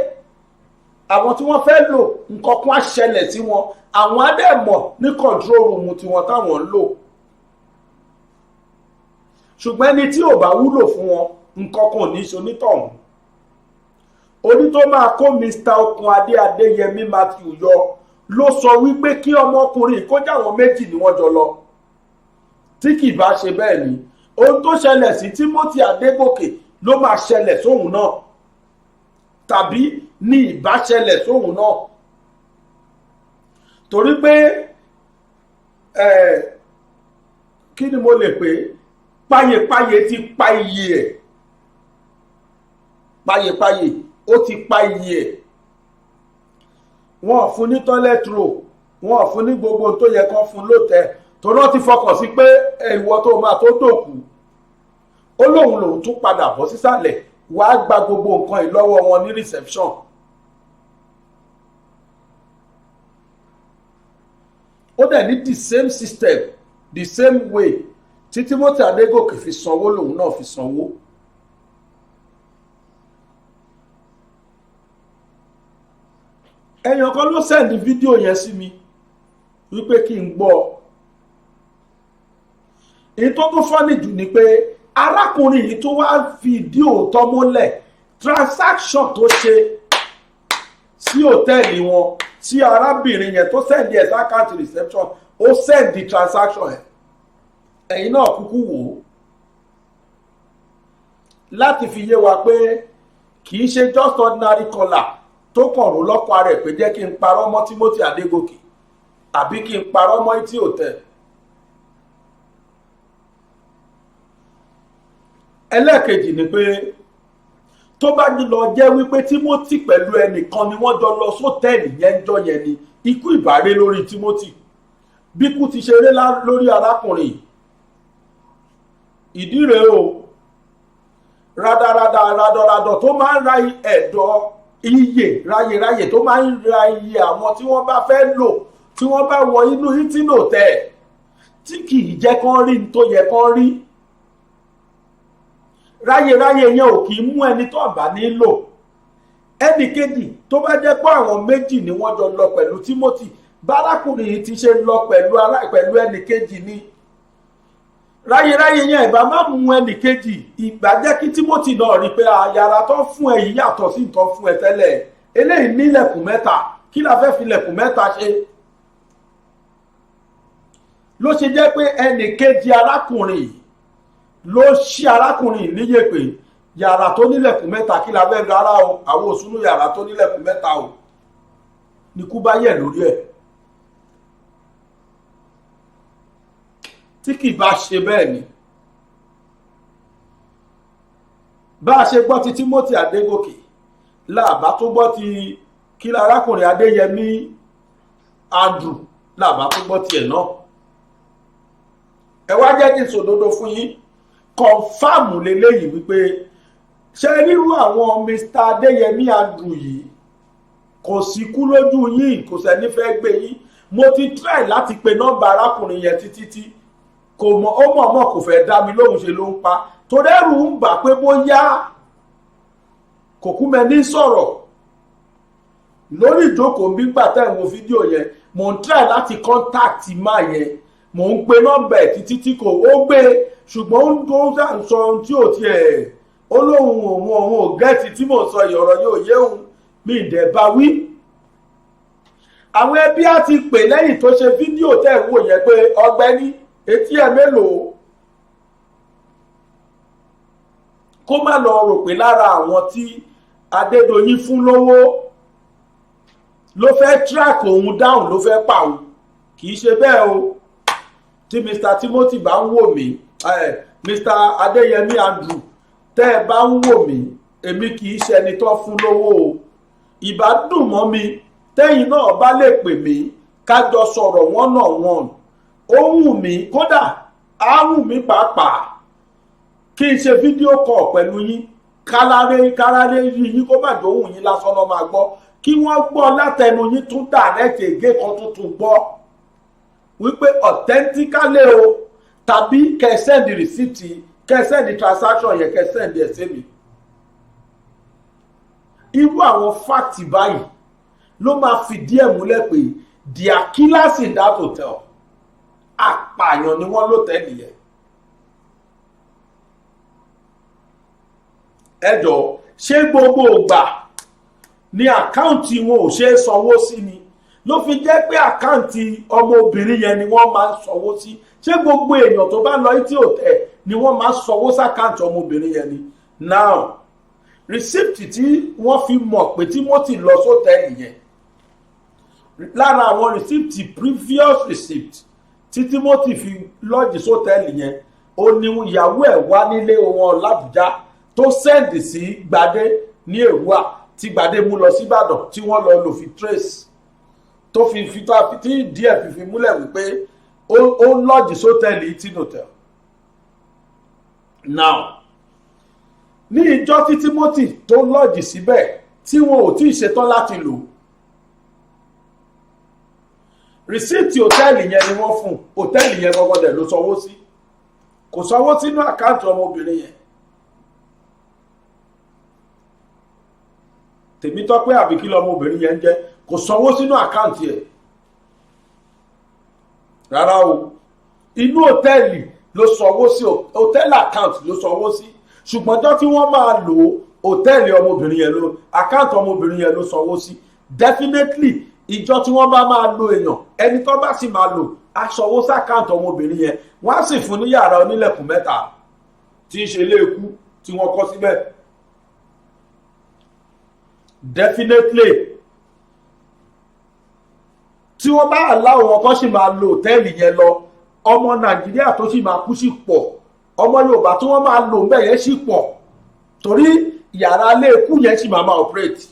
àwọn tí wọ́n fẹ́ lò, nǹkan kan á ṣẹlẹ̀ sí wọn, àwọn á dẹ̀ mọ̀ ní control room tiwọn táwọn ń lò. Ṣùgbọ́n ẹni tí ò bá wúlò fún wọn, nǹkan kan ò ní ṣe onítọ̀hún. Oní tó máa kó Mr. Okunadé Adéyẹmí Matthew yọ ló sọ wípé kí ọmọkùnrin kó jáwọn méjì ni wọ́n jọ lọ. Tí kì bá ṣe bẹ́ẹ̀ ni, ohun tó ṣẹlẹ̀ sí Timothy Adégòkè ló máa ṣẹlẹ̀ sóhun náà, tàbí ní ìbá ṣẹlẹ̀ sóhun náà, torí pé kí ni mo lè pè, páyepáye ti pa iye ẹ̀, páyepáye ó ti pa iye ẹ̀. Wọn ò fún ní toilet roll, wọn ò fún ní gbogbo tó yẹ kán fún lótẹ́, torí wọ́n ti fọkàn sí pé ìwọ tó máa tó dòkú. Ó lóun lòun tún padà bọ́ sísàlẹ̀ wàá gba gbogbo nǹkan yìí lọ́wọ́ wọn ní reception. Ó dẹ̀ ní the same system, the same way tí Timothy Adégòkè fi sanwó lòun náà fi sanwó. Ẹ̀yàn kan ló send fídíò yẹn sí mi wípé kí n gbọ́. Èyí tó tún funny jù ni pé arákùnrin yìí tó wá fi ìdí òótọ́ múlẹ̀, transaction tó ṣe sí hòtẹ́ẹ̀lì wọn sí arábìnrin yẹn tó send ẹ̀ sí account reception, ó send transaction ẹ̀. Ẹ̀yin náà kúkú wò ó láti fi yé wa pé kì í ṣe just ordinary caller tó kàn rò lọ́kọ̀ ara ẹ̀ pé jẹ́ kí n parọ́ mọ́ Timothy Adégòkè àbí kí n parọ́ mọ́ etí hòtẹ́ẹ̀lì. Ẹlẹ́ẹ̀kejì ni pé tó bá lọ jẹ́ wípé Timothy pẹ̀lú ẹnìkan ni wọ́n jọ lọ sọ́tẹ́ẹ̀lì yẹn ń jọ yẹn ni, ikú ìbáré lórí Timothy bí kú ti ṣeré lórí arákùnrin. Ìdí rèé o, radarada radọradọ tó máa ń ra ẹ̀dọ̀ iye ráyèráyè, tó máa ń ra iye àwọn tí wọ́n bá fẹ́ lò, tí wọ́n bá wọ inú Hilton Hotel, tí kì í jẹ́ kán rí ní tó yẹ kán rí. Ráyèráyè yẹn ò kì í mú ẹni tó bá nílò. Ẹnì kejì, tó bá jẹ́ pé àwọn méjì ni wọ́n jọ lọ pẹ̀lú Timothy, bárakùnrin yìí ti ṣe lọ pẹ̀lú ẹnì kejì ni, ráyèráyè yẹn ìbá má mú ẹnì kejì. Ìgbà jẹ́ kí Timothy náà rí i pé yàrá tó fún ẹ yìí yàtọ̀ sí nǹkan fún ẹ tẹ́lẹ̀, eléyìí nílẹ̀kùn mẹ́ta, kí la fẹ́ fi lẹ̀kùn mẹ́ta ṣe? Ló ṣe jẹ́ pé ẹnì kejì arákùnrin ló ṣí arákùnrin níyè pé yàrá tó nílẹ̀kùn mẹ́ta, kí la fẹ́ rárá o, àwọn òsúnú yàrá tó nílẹ̀kùn mẹ́ta o, ní kú bá yẹ̀ lórí ẹ̀. Tí kì bá ṣe bẹ́ẹ̀ ni, bá a ṣe gbọ́ ti Timothy Adégòkè làbá tó gbọ́ ti kí arákùnrin Adéyẹmí Andrew làbá tó gbọ́ tiẹ̀ náà. Ẹ wá jẹ́ kí n sòdodo fún yín, kọ̀nfàmù lélẹ́yìí wípé ṣe rírú àwọn Mr. Adéyẹmí Andrew yìí kò sí kú lójú yín, kò sẹ́ni fẹ́ gbé yín. Mo ti try láti pe nọ́mbà arákùnrin yẹn títí tí kò mọ̀, ó mọ̀ mọ̀ kò fẹ́ dá mi lóhùn, ṣe ló ń pa torí ẹ̀rù ń bà pé bóyá kò kú mẹ́ni sọ̀rọ̀ lórí ìjókòó ń bí gbà tẹ́ ń wo fídíò yẹn. Mò ń try láti contact máa yẹn, mò ń pe nọ́mbà ẹ̀ títí tí kò ó gbé, ṣùgbọ́n ó ń sọ ohun tí ò tiẹ̀, ó lóun òun òun ò gẹ́ẹ̀tì tí mò ń sọ ìyọ̀rọ̀ yóò yé òun, mi ì dẹ̀ bá wí. Àwọn ẹbí á ti pè lẹ́yìn tó ṣe fídíò tẹ́ ń wò yẹn pé ọ̀gbẹ́ni etí ẹ̀ mélòó, kó má lọ rò pé lára àwọn tí Adédoyin fún lówó ló fẹ́ track òun down, ló fẹ́ pa òun. Kì í ṣe bẹ́ẹ̀ o. Tí Mr Timothy bá ń wò mí, Mr Adéyẹmí Andrew, tẹ́ ẹ bá ń wò mí, èmi kì í ṣe ẹni tó fún lówó o. Ìbá dùn mọ́ mi tẹ́yìn náà bá lè pè mí, ká jọ sọ̀rọ̀ one on one. Ó wù mí, kódà á wù mí pàápàá kí n ṣe video call pẹ̀lú yín, káláré káláré yí yín, kó má dóhùn yín lásán náà máa gbọ́, kí wọ́n gbọ́ látẹnu yín tún direct ègé kan tuntun gbọ́ wípé authentically o, tàbí kẹ́ send receipt, kẹ́ send transaction yẹn, kẹ́ send ẹ̀ sí mi. Irú àwọn fact báyìí ló máa fìdí ẹ̀ múlẹ̀ pé their killers in that hotel, apààyàn ni wọ́n lọ́tẹ̀ẹ̀lì yẹn. Ẹ jọ, ṣé gbogbo ìgbà ní account wọn ò ṣe é sanwó sí ni ló fi jẹ́ pé account ọmọbìnrin yẹn ni wọ́n máa ń sanwó sí? Ṣé gbogbo èèyàn tó bá lọ etí hotel ni wọ́n máa ń sanwó sí account ọmọbìnrin yẹn ni? Now, receipt tí wọ́n fi mọ̀ pé Timothy lọ sọ́tẹ́ẹ̀lì yẹn, lára àwọn receipt, previous receipt tí Timothy fi lodge sọ́tẹ́ẹ̀lì yẹn, ó ní ìyàwó ẹ̀ wá nílé wọn l'Àbújá tó send sí Gbadé ní Èrúwà, tí Gbadé mú lọ síbàdàn, tí wọ́n lọ lò fi trace, tó fi tó tí díẹ̀ fi múlẹ̀ wípé ó lodge sọ́tẹ́ẹ̀lì Hilton Hotel. Now, ní ìjọ tí Timothy tó lodge síbẹ̀, tí wọn ò tí ì ṣetán láti lò, receipt hòtẹ́ẹ̀lì yẹn ni wọ́n fún. Hòtẹ́ẹ̀lì yẹn gbọ́gbọ́ dẹ̀ ló sanwó sí, kò sanwó sínú account ọmọbìnrin yẹn. Tèmítọ́pẹ́ àbí kí lọmọbìnrin yẹn ń jẹ́, kò sanwó sínú account yẹn rárá o. Inú hòtẹ́ẹ̀lì ló sanwó sí, hòtẹ́ẹ̀lì account ló sanwó sí. Ṣùgbọ́n ọjọ́ tí wọ́n máa lò ó, hòtẹ́ẹ̀lì ọmọbìnrin yẹn ló, account ọmọbìnrin yẹn ló sanwó sí. Definitely, ìjọ tí wọ́n bá máa lo èèyàn, ẹni tó bá sì máa lò á sanwó sí account ọmọbìnrin yẹn, wọ́n á sì fún ní yàrá onílẹ̀kùn mẹ́ta tí ń ṣe ilé ikú tí wọ́n kọ́ síbẹ̀. Definitely, tí wọ́n bá aláwọ̀ wọn kọ́ sì máa lo hòtẹ́ẹ̀lì yẹn lọ, ọmọ Nàìjíríà tó sì máa kú sí pọ̀, ọmọ Yorùbá tí wọ́n máa lò ń bẹ̀ yẹn sì pọ̀, torí yàrá ilé ikú yẹn sì máa operate.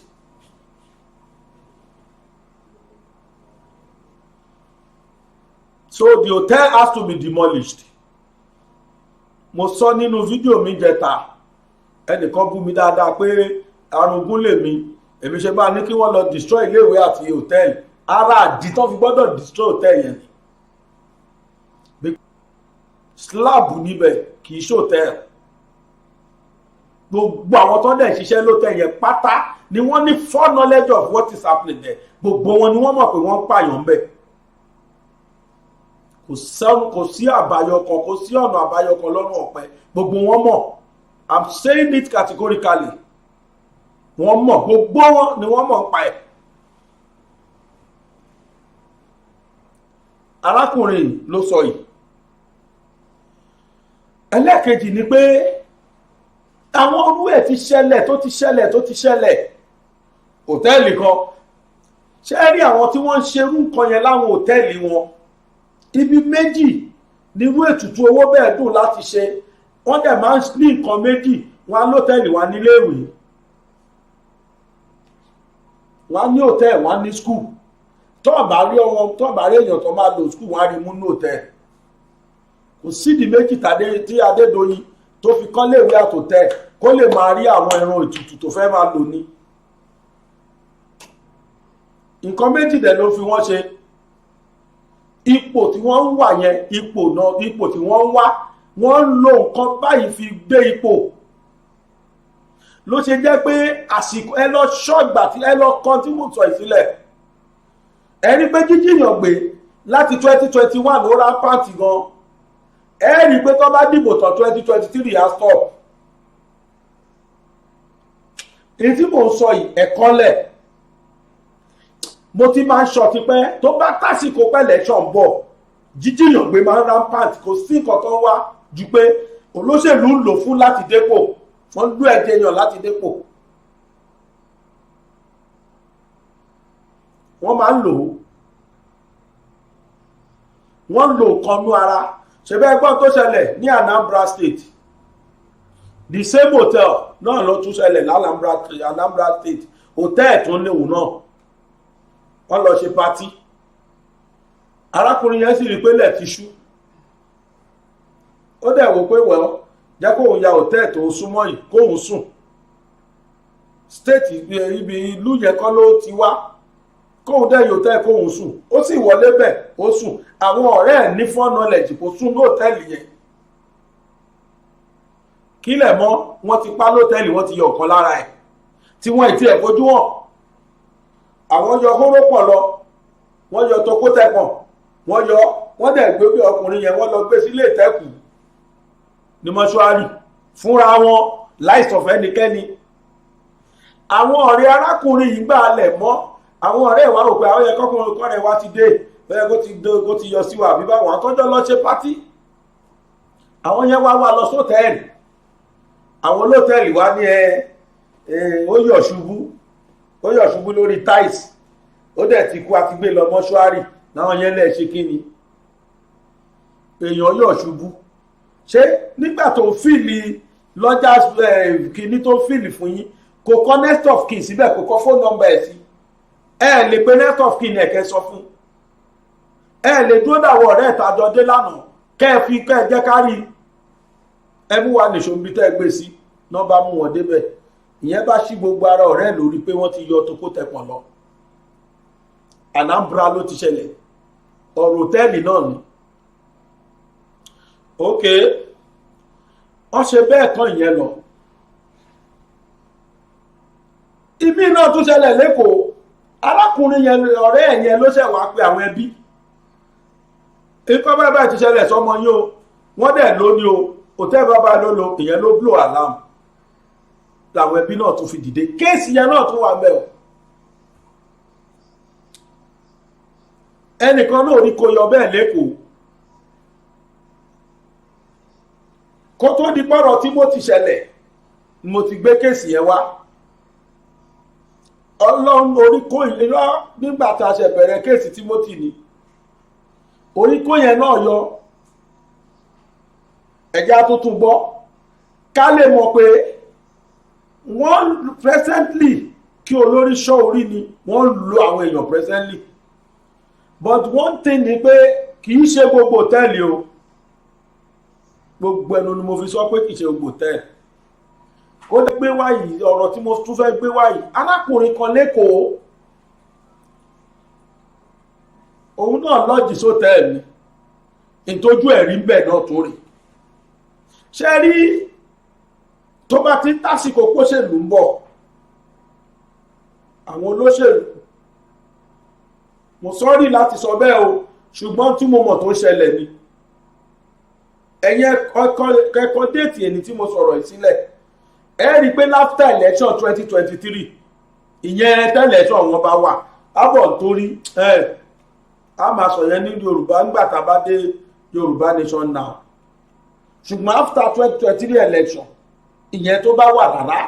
So the hotel has to be demolished. Mo sọ nínú fídíò mi jẹta, ẹnìkan bú mi dáadáa pé arúgún lèmi, èmi ṣe bá ní kí wọ́n lọ destroy iléèwé àti hòtẹ́ẹ̀lì. Ara àdí tán fi gbọ́dọ̀ destroy hòtẹ́ẹ̀lì yẹn ni slab níbẹ̀, kì í ṣòtẹ́ẹ̀lì. Gbogbo àwọn tó dẹ̀ ṣiṣẹ́ lótẹ́ẹ̀lì yẹn pátá ni wọ́n ní full knowledge of what is happening there. Gbogbo wọn ni wọ́n mọ̀ pé wọ́n ń pààyàn ń bẹ̀. Kò sí àbáyọ kan, kò sí ọ̀nà àbáyọ kan lọ́rùn ọ̀pẹ. Gbogbo wọn mọ̀. I'm saying it categorically. Wọ́n mọ̀, gbogbo wọn ni wọ́n mọ̀ ń pa ẹ̀. Arákùnrin ló sọ yìí. Ẹlẹ́ẹ̀kejì ni pé àwọn orú ẹ̀ ti ṣẹlẹ̀, tó ti ṣẹlẹ̀, tó ti ṣẹlẹ̀. Hòtẹ́ẹ̀lì kan, ṣé ẹ rí àwọn tí wọ́n ń ṣerú nǹkan yẹn láwọn hòtẹ́ẹ̀lì wọn? Ibi méjì nírú ètùtù owó bẹ́ẹ̀ dùn láti ṣe. Wọ́n dẹ̀ máa ń ní nǹkan méjì: wọn á lọ́tẹ̀ẹ̀lì, wọn á níléèwé, wọn á ní hòtẹ́ẹ̀lì, wọn á ní school. Tó bá rí ọmọ, tó bá rí èèyàn tó máa lò school, wọn á rí mú ní hòtẹ́ẹ̀lì. Kò sídìí méjì tàdé tí Adédoyin tó fi kọ́ léèwé àtòtẹ́ẹ̀, kó lè máa rí àwọn ẹran ètùtù tó fẹ́ máa lò ní. Nǹkan méjì dẹ̀ ló fi wọ́n ṣe. Ipò tí wọ́n ń wà yẹn, ipò náà, ipò tí wọ́n ń wá, wọ́n ń lo nǹkan báyìí fi gbé ipò. Ló ṣe jẹ́ pé àsìkò ẹ lọ ṣọ́gbà tí ẹ lọ kan tí mò ń sọ ìsílẹ̀, ẹ rí pé jíjìyàn gbé láti 2021 ó rampant gan. Ẹ rí pé tó bá dìbò tán 2023 á stop. Èyí tí mò ń sọ yìí, ẹ̀kọ́ lẹ̀ mo ti máa ń sọ tipẹ́. Tó bá tásìkò pẹ̀lẹ́ ṣọ̀ ń bọ̀, jíjìyàn gbé máa ń rampant. Kò sí nǹkan tó ń wá ju pé olóṣèlú ń lò fún láti dépò, wọ́n ń lò ẹ̀jẹ̀ yàn láti dépò, wọ́n máa ń lò ó. Wọ́n ń lo nǹkan nú ara. Ṣe bẹ́ẹ̀ gbọ́n tó ṣẹlẹ̀ ní Anambra State? The same hotel náà ló tún ṣẹlẹ̀ ní Anambra State. Hotel tó léwu náà, wọ́n lọ ṣe party. Arákùnrin yẹn sì rí i pé lẹ̀ ti ṣú. Ó dẹ̀ wò pé, well, jẹ́ kóun ya hotel tó súnmọ́ yìí kóun sùn. State ibi ìlú yẹn kọ́ ló ti wá. Kóun dẹ̀ yóò tẹ́ kóun sùn. Ó sì wọlé bẹ̀, ó sùn. Àwọn ọ̀rẹ́ ẹ̀ ní fún knowledge kó sùn lóòtẹ́ẹ̀lì yẹn. Kílẹ̀ mọ́, wọ́n ti pa lóòtẹ́ẹ̀lì. Wọ́n ti yọ ọ̀kan lára ẹ̀ tí wọ́n ì tiẹ̀ fojú hàn. Àwọn yọ hóró pọ̀ lọ, wọ́n yọ tokótẹ́pọ̀n, wọ́n yọ. Wọ́n dẹ̀ gbé bí ọkùnrin yẹn, wọ́n lọ gbé sílé ìtẹ́kù ní mọ́ṣúárì fúnra wọn láì sọ fẹ́nikẹ́ni. Àwọn ọ̀rẹ́ arákùnrin yìí gbà lẹ̀ mọ́. Àwọn ọ̀rẹ́ ìwà rò pé àwọn yẹ kọ́kùnrin kọ́rẹ́ wa ti dé, ó yẹ kó ti dé, kó ti yọ sí wa, àbí báwọn àtọ́jọ́ lọ ṣe party. Àwọn yẹn wá wá lọ sótẹ́ẹ̀lì. Àwọn olótẹ́ẹ̀lì wá ní ẹ ó yọ̀ ṣubú, ó yọ̀ ṣubú lórí tiles, ó dẹ̀ ti kú, àti gbé lọ mọ́ṣúárì. Láwọn yẹn lẹ̀ ṣe kí ni? Èèyàn yọ̀ ṣubú, ṣé nígbà tó fill lọ́jà kìíní tó fill fún yín, kò kọ next of kin síbẹ̀, kò kọ phone number ẹ̀ sí? Ẹ lè pe next of kin ẹ̀ kẹ́ sọ fún ẹ. Lè dúró dàwọ̀ ọ̀rẹ́ ìtajọ dé lánàá, kẹ́ ẹ fi kẹ́ ẹ jẹ́ ká rí ẹ mú wa nìṣó níbi tẹ́ ẹ gbé sí náà. Bá mú wọn débẹ̀, ìyẹn bá ṣí gbogbo ara ọ̀rẹ́ lórí pé wọ́n ti yọ tokó tẹpọ̀n lọ. Anambra ló ti ṣẹlẹ̀, ọ̀rọ̀ òtẹ́ẹ̀lì náà ni. Ok, wọ́n ṣe bẹ́ẹ̀ tán, ìyẹn lọ. Ibi náà tún ṣẹlẹ̀ lẹ́kọ̀ọ́. Arákùnrin yẹn, ọ̀rẹ́ ẹ̀ yẹn ló ṣẹ̀ wá pé àwọn ẹbí, ikọ́ báyìí báyìí ti ṣẹlẹ̀ sọmọ yín o, wọ́n dẹ̀ ló ní o, òtẹ́ bàbá ló lo. Ìyẹn ló blow alarm, làwọn ẹbí náà tún fi dìde. Case yẹn náà tún wà mẹ́ o. Ẹnìkan náà rí kó yọ bẹ́ẹ̀ lẹ́kọ̀ọ́ kó tó di pọ̀rọ̀ tí mo ti ṣẹlẹ̀, mo ti gbé case yẹn wá. Ọlọ́run orí kó ìlera nígbà tá a ṣe bẹ̀rẹ̀ case Timothy ni orí kó yẹn náà yọ. Ẹ̀já tuntun gbọ́ ká lè mọ̀ pé wọ́n presently kí olórí ṣọ́ orí ni wọ́n lo àwọn èèyàn presently. But one thing ni pé kì í ṣe gbogbo hòtẹ́ẹ̀lì o. Gbogbo ẹnu ni mo fi sọ pé kì í ṣe gbogbo hòtẹ́ẹ̀lì. Ó lè gbé wáyìí. Ọ̀rọ̀ tí mo tún fẹ́ gbé wáyìí, arákùnrin kan lẹ́kọ̀ọ́, òun náà lọ́ọ̀jì sótẹ́ẹ̀lì, ìtọ́jú ẹ̀rí ń bẹ̀ náà tó rè ṣe rí. Tó bá ti ń tásìkò pósèlú ń bọ̀, àwọn olóṣèlú, mo sọ́rí láti sọ bẹ́ẹ̀ o, ṣùgbọ́n tí mo mọ̀ tó ń ṣẹlẹ̀ ni, ẹ̀yin kẹ́kọ̀ọ́ date ẹni tí mo sọ̀rọ̀ yìí sílẹ̀. Ẹ rí i pé after election 2023, ìyẹn tẹ́lẹ̀ election wọn bá wà ábọ̀ nítorí ẹ a máa sọ yẹn ní Yorùbá nígbà tá a bá dé Yorùbá Nation now. Ṣùgbọ́n after 2023 election, ìyẹn tó bá wà rárá,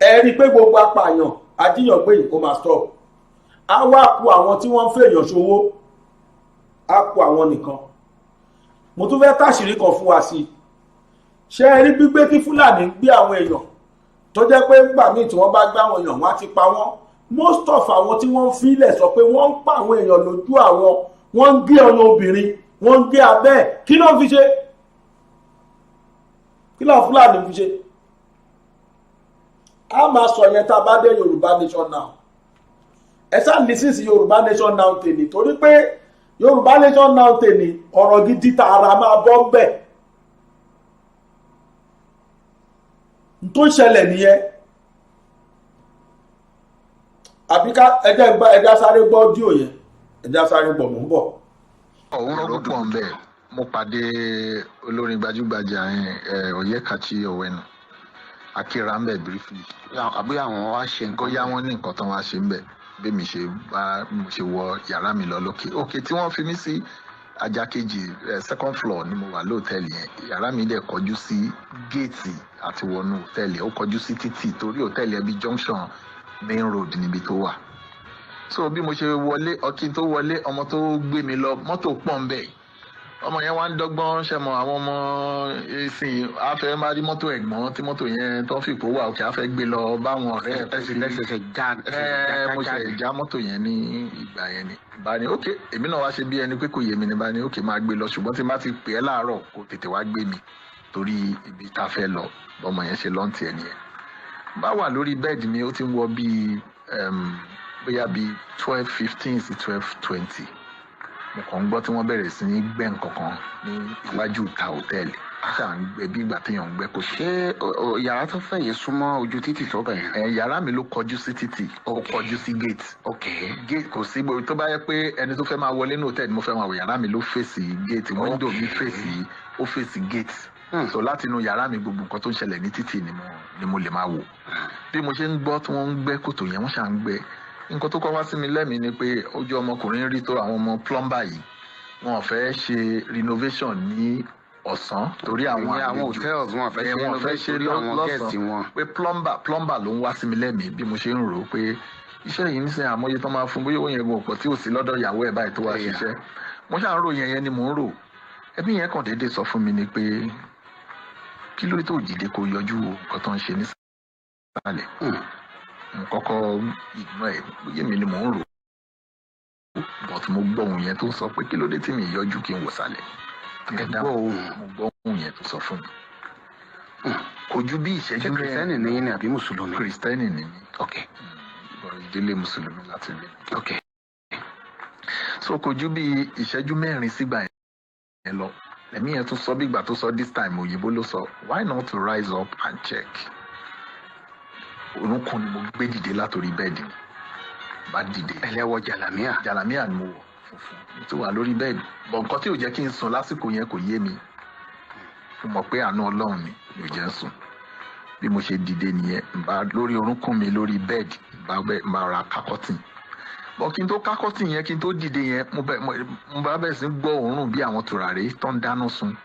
ẹ rí i pé gbogbo apààyàn ajíyàn gbé yìí kó máa stop. Á wá ku àwọn tí wọ́n ń fèèyàn ṣòwò, á ku àwọn nìkan. Mo tún fẹ́ táṣìírí kan fún wa sí i. Ṣé ẹ rí gbígbé tí Fúlàní ń gbé àwọn èèyàn, tó jẹ́ pé ńgbà míì tí wọ́n bá gbé àwọn èèyàn, wọ́n á ti pa wọ́n? Most of àwọn tí wọ́n ń filẹ̀ sọ pé wọ́n ń pa àwọn èèyàn lójú àwọn, wọ́n ń gé ọyàn obìnrin, wọ́n ń gé abẹ́ ẹ̀. Kí ló ń fi ṣe? Kí ló Fúlàní fi ṣe? A máa sọ yẹn tá a bá dé Yorùbá Nation now. Ẹ ṣáà listen sí Yorùbá Nation now tèmi, torí pé Yorùbá Nation now tèmi, ọ̀rọ̀ gidi tààrà máa bọ́ ń bẹ̀. Tó ń ṣẹlẹ̀ nìyẹn. Àbí ká ẹjẹ́ gbọ́, ẹjẹ́ sáré gbọ́ díò yẹn, ẹjẹ́ sáré gbọ́, mò ń bọ̀. Òun púpọ̀ ń bẹ̀. Mo pàdé olórin gbajúgbajà yẹn, Oyekachi Owenu akira ń bẹ̀ briefly. Àbí àwọn wá ṣe nǹkan? Bóyá wọ́n ní nǹkan tán wá ṣe ń bẹ̀. Bí mi ṣe bá mo ṣe wọ yàrá mi lọ lókè òkè tí wọ́n fi mí sí ajá kejì, second floor ni mo wà lóòtẹ́ẹ̀lì yẹn. Yàrá mi dẹ̀ kọjú sí géètì àti wọnú òtẹ́ẹ̀lì, ó kọjú sí títì, torí òtẹ́ẹ̀lì ẹbí junction main road níbi tó wà. So bí mo ṣe wọlé, ọkìn tó wọlé, ọmọ tó gbé mi lọ, mọ́tò pọ̀ ń bẹ̀. Ọmọ yẹn wá ń dọ́gbọ́n ṣe mọ àwọn ọmọ ìsìn afẹ́ máa rí mọ́tò ẹ̀gbọ́n tí mọ́tò yẹn tó fi kó wà òkè, afẹ́ gbé lọ báwọn ọ̀rẹ́ ẹ̀. Ẹsẹ̀ já. Ẹ mo ṣe já mọ́tò yẹn ní ìgbà yẹn ni bá ní ok, èmi náà wá ṣe bí ẹni pé kò yé mi ní, bá ní ok, máa gbé lọ, ṣùgbọ́n tí n bá ti pè é láàárọ̀, kó tètè wá gbé mi torí ibi tá a fẹ́ lọ. Bọ́mọ yẹn ṣe lọ́ǹtì ẹ̀ nìyẹn. Bá wà lórí bed mi, ó ti ń wọ bíi bóyá bíi 12:15 sí 12:20, mo kàn ń gbọ́ tí wọ́n bẹ̀rẹ̀ sí ní gbẹ́ nǹkan kan ní iwájú ìta hòtẹ́ẹ̀lì. Ṣáà ń gbẹ́ bí ìgbà téèyàn ń gbẹ́ kò ṣe. Ṣé yàrá tó fẹ̀ yẹn súnmọ́ ojú títì tó bẹ̀ yẹn? Ẹ yàrá mi ló kọjú sí títì, ó kọjú sí gate. Gate kò sí tó bá yẹ pé ẹni tó fẹ́ máa wọlé ní hòtẹ́ẹ̀lì mo fẹ́ máa wọ, yàrá mi ló fèsì gate, window mi fèsì, ó fèsì gate. So láti inú yàrá mi, gbogbo nǹkan tó ń ṣẹlẹ̀ ní títì ni mo lè máa wò. Bí mo ṣe ń gbọ́ tí wọ́n ń gbẹ́ kòtò yẹn, wọ́n ṣà ń gbẹ́. Nǹkan tó kọ́ wá sí mi lẹ́mìí ni pé ojú ọmọkùnrin rí tó àwọn ọmọ plumber yìí, wọn ò fẹ́ ṣe renovation ní ọ̀sán torí àwọn Ìyẹn àwọn hotels, wọn fẹ́ ṣe wọn fẹ́ ṣe renovation torí àwọn guest wọn. Pé plumber ló ń wá sí mi lẹ́mìí bí mo ṣe ń rò ó pé iṣẹ́ yìí nísìnyí, àmọ́yé tó máa fún, bóyá owó yẹn gan ọ̀pọ̀ tí ò sí lọ́dọ̀ ìyàwó ẹ̀ báyìí tó wá ṣiṣẹ́. Mo ṣáà ń rò yẹn, yẹn ni mò ń rò. Ẹbí yẹn kàn déédéé sọ fún mi ni pé kí ló dé tó dìde kó yọjú wo nǹkan tó ń ṣe nísàlẹ̀. Mo kọ́kọ́ ignore ẹ̀, bóyá èmi ni mò ń rò ó, but mo gbọ́ ohun yẹn tó sọ pé kí ló dé tí mi yọjú kí n wò sàlẹ̀. Ẹ gbọ́ ohùn? Mo gbọ́ ohun yẹn tó sọ fún mi. Kò ju bí Ṣé ìṣẹ́jú mẹ́rin. Kìrìsìtẹ́nì ni yín ni àbí mùsùlùmí? Kìrìsìtẹ́nì ni mí. Ìbọ̀rọ̀ ìdílé mùsùlùmí láti rí. So kò ju bí ìṣẹ́jú 4 sígbà yẹn lọ, ẹ̀mí yẹn tún sọ bí ìgbà tó sọ, this time òyìnbó ló sọ, "Why not to rise up and check?" Orúnkún ni mo gbé dìde látòrí bed mi, bá dìde. Ẹlẹ́wọ̀ jàlámíà? Jàlámíà ni mo wọ̀ funfun, mo ti wà lórí bed, but nǹkan tí ò jẹ́ kí n sùn lásìkò yẹn kò yé mi. Mo mọ̀ pé àánú Ọlọ́run ni mi ò jẹ́ ń sùn. Bí mo ṣe dìde nìyẹn, n bá lórí orúnkún mi lórí bed, n bá ra ká curtain bọ̀. Kí n tó ká curtain yẹn, kí n tó dìde yẹn, mo bá bẹ̀rẹ̀ sí gbọ́ òórùn bí àwọn tùràrí tó ń dáná sun.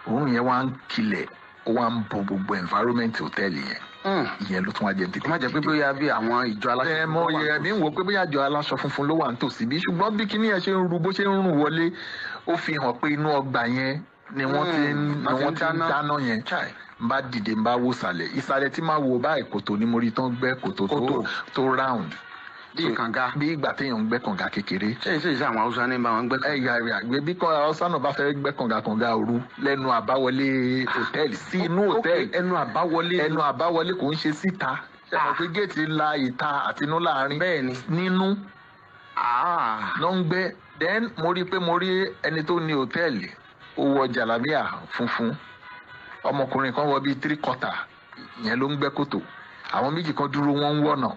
Òórùn yẹn wá ń kilẹ̀, ó wá ń bo gbogbo environment hòtẹ́ẹ̀lì yẹn. Ìyẹn ló tún wá jẹ́ tètè. Má jẹ́ pé bóyá bí àwọn ìjọ aláṣọ Ẹ mọ yẹ mi ń wò pé bóyá àjọ aláṣọ funfun ló wà nítòsí bí, ṣùgbọ́n bí kíní yẹn ṣe ń ru, bó ṣe ń rùn wọlé, ó fi hàn pé inú ọgbà yẹn ni wọ́n ti ń ni wọ́n ti ń dáná yẹn. N bá dìde, n bá wò sàlẹ̀. Ìsàlẹ̀ tí máa wò báyìí, kòtò ni mo rí tán gbẹ́, kòtò tó round. Bí kànga. Bí ìgbà téèyàn ń gbẹ́ kànga kékeré. Ṣé àwọn Haúsá ní bá wọn gbẹ́? Ẹ yà yà gbé bí kọ́ Haúsá náà bá fẹ́ gbẹ́ kànga, kànga òru lẹ́nu àbáwọlé hòtẹ́ẹ̀lì sí inú hòtẹ́ẹ̀lì. Ẹnu àbáwọlé. Ẹnu àbáwọlé, kò ń ṣe síta. Ṣe mọ̀ pé géètì la ìta àti inú láàrin? Bẹ́ẹ̀ni. Nínú ló ń gbẹ́. Then mo rí i pé mo rí ẹni tó ní hòtẹ́ẹ̀lì, ó wọ jàlábíà funfun, ọmọkùnrin kan wọ bíi three quarter, ìyẹn ló ń gbẹ́ kòtò. Àwọn méjì kan dúró, wọ́n ń wọ̀nà.